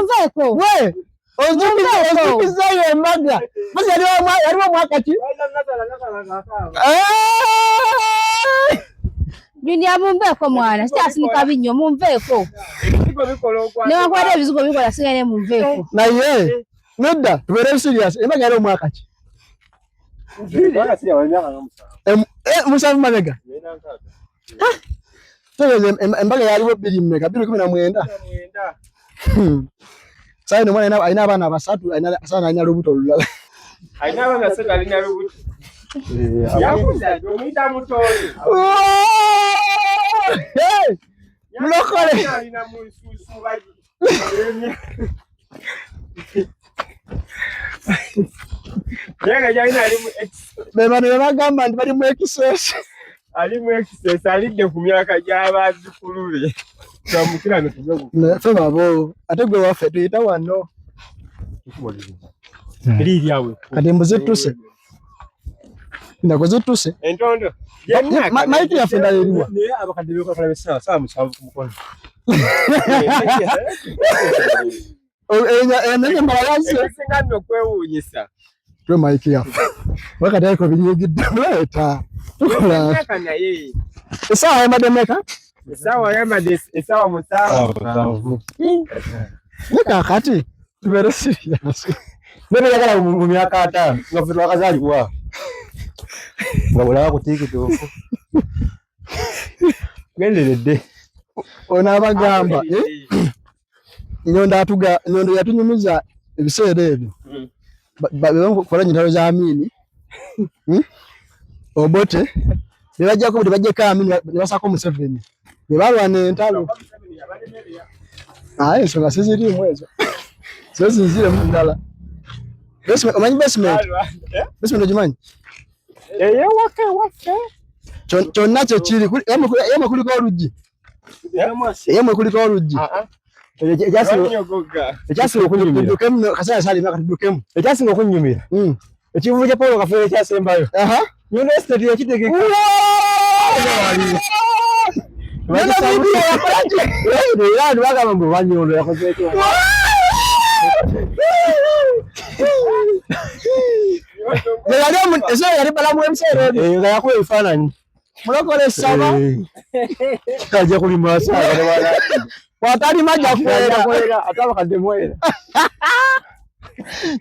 Nveeko. We, ozukizayo embaga. Basi yaliwo mwaka ki? Junior munveeko mwana, sikyasinika binnyo munveeko. Ebizigo bikola okwa. Newankubadde ebizigo bikola sigane munveeko. Naye nedda tubeere serious. Embaga yaliwo mwaka ki? Musanvu mabega. Embaga yaliwo 20 2019. Sasa ino mwana alina abaana basatu, alina alina lubuto olulala. Alina abaana basatu alina lubuto. Yakuza omuyita mutoyi. Mulokole. Alina mu nsuusu bagi. Be bano be bagamba nti bali mu excess. Ali mu excess alidde ku myaka gy'abazzukulu be. Twamukirano tuve. Ffe babo ate gwe waffe tuyita wano. Kati mbu zittuse. Ndako zittuse. Entondo. Maiki yaffe endala eriwa. Naye abakadde beekola essaawa ssaawa 7 ku mukono. Emmala yazze. Ekisinga nno okwewuunyisa. Tuwe maiki yaffe. Wakati aliko binyigidde leeta. Tukola. Naye. Essaawa yambadde mmeka? Essaawa yambadde essaawa 7. Naye kaakati tubeere serious. Naye yagala mu myaka 5 nga ffe twakazaalibwa. Nga bw'olaba ku TikTok. Genderedde. Ono abagamba Nyondo atuga Nyondo yatunyumiza ebiseera ebyo. Bakola entalo za Amini. Obote ne bajjako ne bajjako Amini ne basaako Museveni. Ne balwana entalo. Aye ensonga siziriimu ezo. Zo zinziremu ddala. Omanyi basement? Basement ogimanyi? Ey'ewaka ewaffe. Kyonna kye kiri. Yamwe kuliko oluggi. Yamwe kuliko oluggi. Ekyasinga okunyumira. Tuddukemu kaseera saali emyaka tuddukemu. Ekyasinga okunyumira. Ekivuvu kya Paul Kafeero ekyasembayo. Nyondo Estate yakitegeka. Nyondo Media yakola ki? Era abantu bagamba mbu oba Nyondo yakoze ki? Yali yali balamu ebiseera ebyo. Eh, nga yakuba ebifaananyi. Mulokole essaba. Eh. Ajja kulima asaaga. Bw'atalima ajja kwera. Kwera ate abakadde mwera.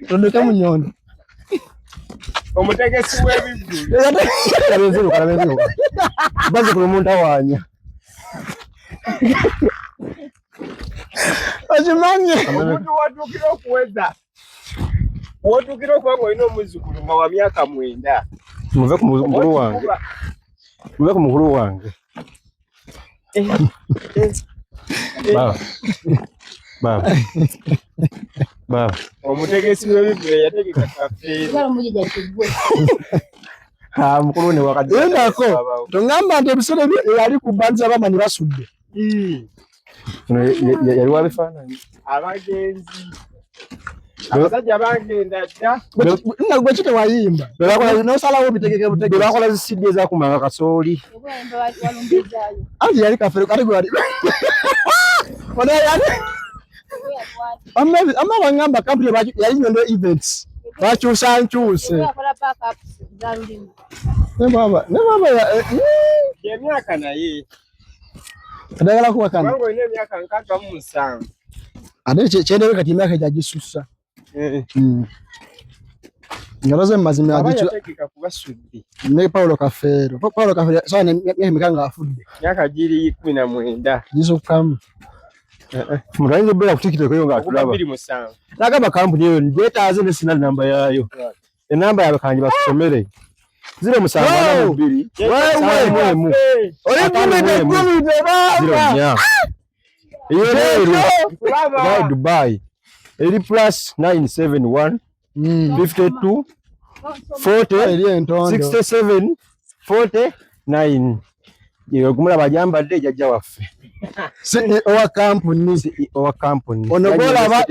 Tondeke mu nnyondo. Omutegesi w'ebivvulu. Kalabenziru kalabenziru. Bazzukulu muntawaanya. Okimanyi. Omuntu watuukira okuweza wotuukira okuba ng'olina omuzzukulu nga wa myaka 9. Muve ku mukulu wange. Muve ku mukulu wange. Baba. Baba. Baba. Omutegesi w'ebivvulu yategeka kafeero. Ha mukulu ne wakati. Yendako. Tongamba nti ebiseera ebyo yali ku banza bamanyi basudde. Yali wa bifaananyi. Abagenzi. Abasajja bagenda dda. Gwe ki tewayimba? N'osalawo obitegeke butegeke. Bwe bakola zi CD ezakumanga kasooli. Anti yali kafeero kati gwe wali. Ono yali. Amma bangamba kampuni yali Nyondo Events. Bakyusa nkyuse. Ne baba, ne baba ya emyaka naye. Ndagala kuwakana. Kubanga olina emyaka 67. Ate kyendebe kati emyaka gyagisussa. Nga loze mazima yategeka kubasudde. Ne Paulo Kafeero. Paulo Kafeero sawa ne myaka emeka ng'afudde. Myaka giri 19. Gisukkamu. Omuntu ayinza okubeera ku TikTok eyo ng'atulaba. 27. Nagamba kampuni eyo ngyetaaze ne sina namba yaayo. Enamba yaabwe kangi basomere. 072 Wewe. Oli gumide baba. 04. Eyo Dubai Dubai. Eri plus 971 52 40 Eri entondo. 67 49. Yewe kumulaba ajambadde jjajja waffe. CEO wa kampuni. CEO wa kampuni. Ono gw'olaba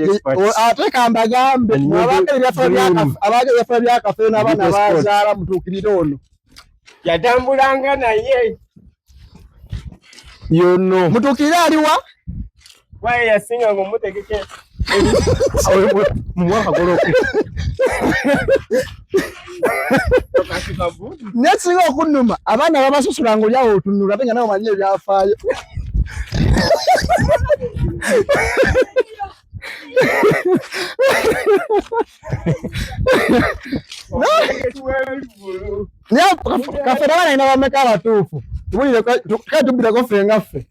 ate kambagambe abaagala ebyafa bya Kafeero n'abaana bazaala mutuukirire ono. Yatambulanga naye. Yono. Mutuukirire aliwa? Waye yasinga ng'omutegeke. Mwaka goloke. Naye kisinga okunnuma abaana babasusula ng'oli awo otunula ate nga nawe omanyi ebyafaayo. Naye Kafeero abaana alina bameka abatuufu? Kale tubbireko ffe nga ffe.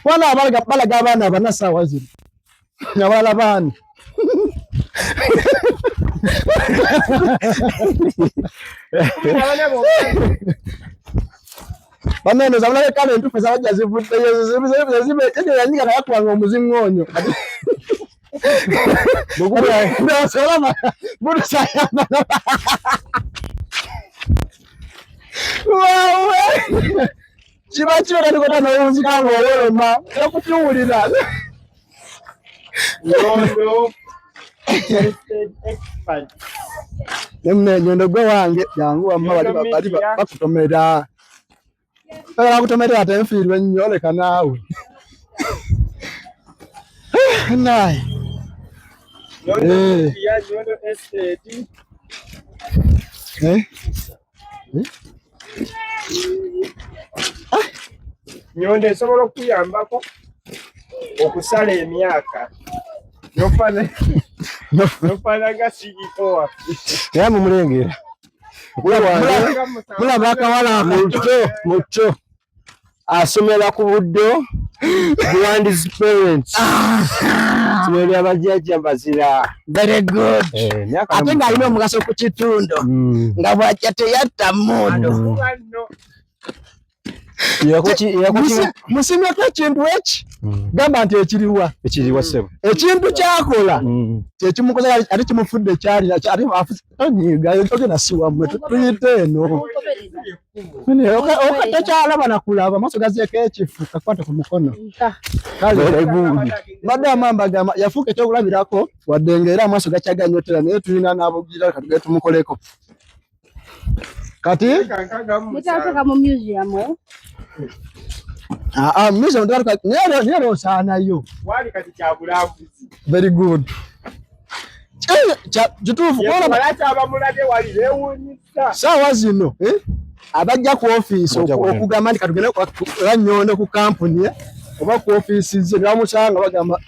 Wana balaga abaana bana ssaawa zino. Abalala baani? Bannange zabulabe kale entuufu ezabajja zivuddeyo yanyiga nayakubanga omuziŋŋoonyo. Kiba kiba katikota n'owunzika ng'owoloma okukiwulira. Nyondo expert. Nyondo gwe wange jangu wamma bali bakutomera. Bagala kutomera ate nfiirwa ennyo leka naawe. Naye. Nyondo estate. Nyondo esobola okuyambako okusala emyaka. Nofaanana CEO waffe. Naye mumulengera. Mulaba akawala ako. Muto. Asomera ku buddo. Grand's parents. Somero lya bajjajja Mbazira. Very good. Ate ng'alina omugaso ku kitundu. Nga bw'ajja teyatta mmundu. Musimyeko ekintu eki gamba nti ekiriwa. Ekiriwa ssebo. Ekintu kyakola kyekimukoza ate kimufudde ekyalina ate anyiga ogenda si wammwe tuyite eno. Tokyalaba nakulaba amaaso gazeeko ekifu kakwate ku mukono. Kale mbadde amambagamba yafuuka ekyokulabirako wadde ng'era amaaso gakyaganyotera naye tulina n'abugira katugende tumukoleko. Kati mutateeka mu museum eh? Museum naye osaanayo. Wali kati kya bulambuzi. Very good. Kituufu saawa zino abajja ku ofiisi okugamba nti katugende era Nnyondo ku kampuni oba ku ofiisi ze ne bamusanga bagamba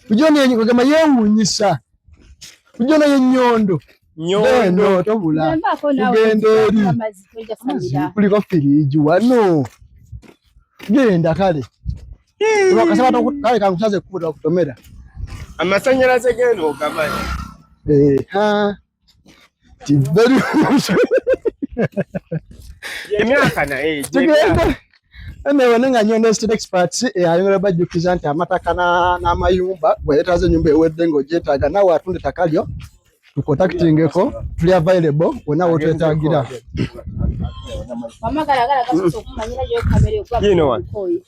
kugamba yeewuunyisa kujono ye Nnyondo Nnyondo tobula tugenda eri kuliko firiigi wano genda kale kale kankusaze ekkubo takutomera amasanyalaze genda ogamanyi emyaka naye tugende Anyway, nga Nnyondo Estate Experts ayongera bajjukiza nti amataka n'amayumba bweyetaaza ennyumba ewedde ng'ogyetaaga naawe atunda ettaka lyo tukontaktingeko, tuli available wonna wotwetaagira. Wamma galagala gasoose okumanyira gyo kamera You know what? okuba.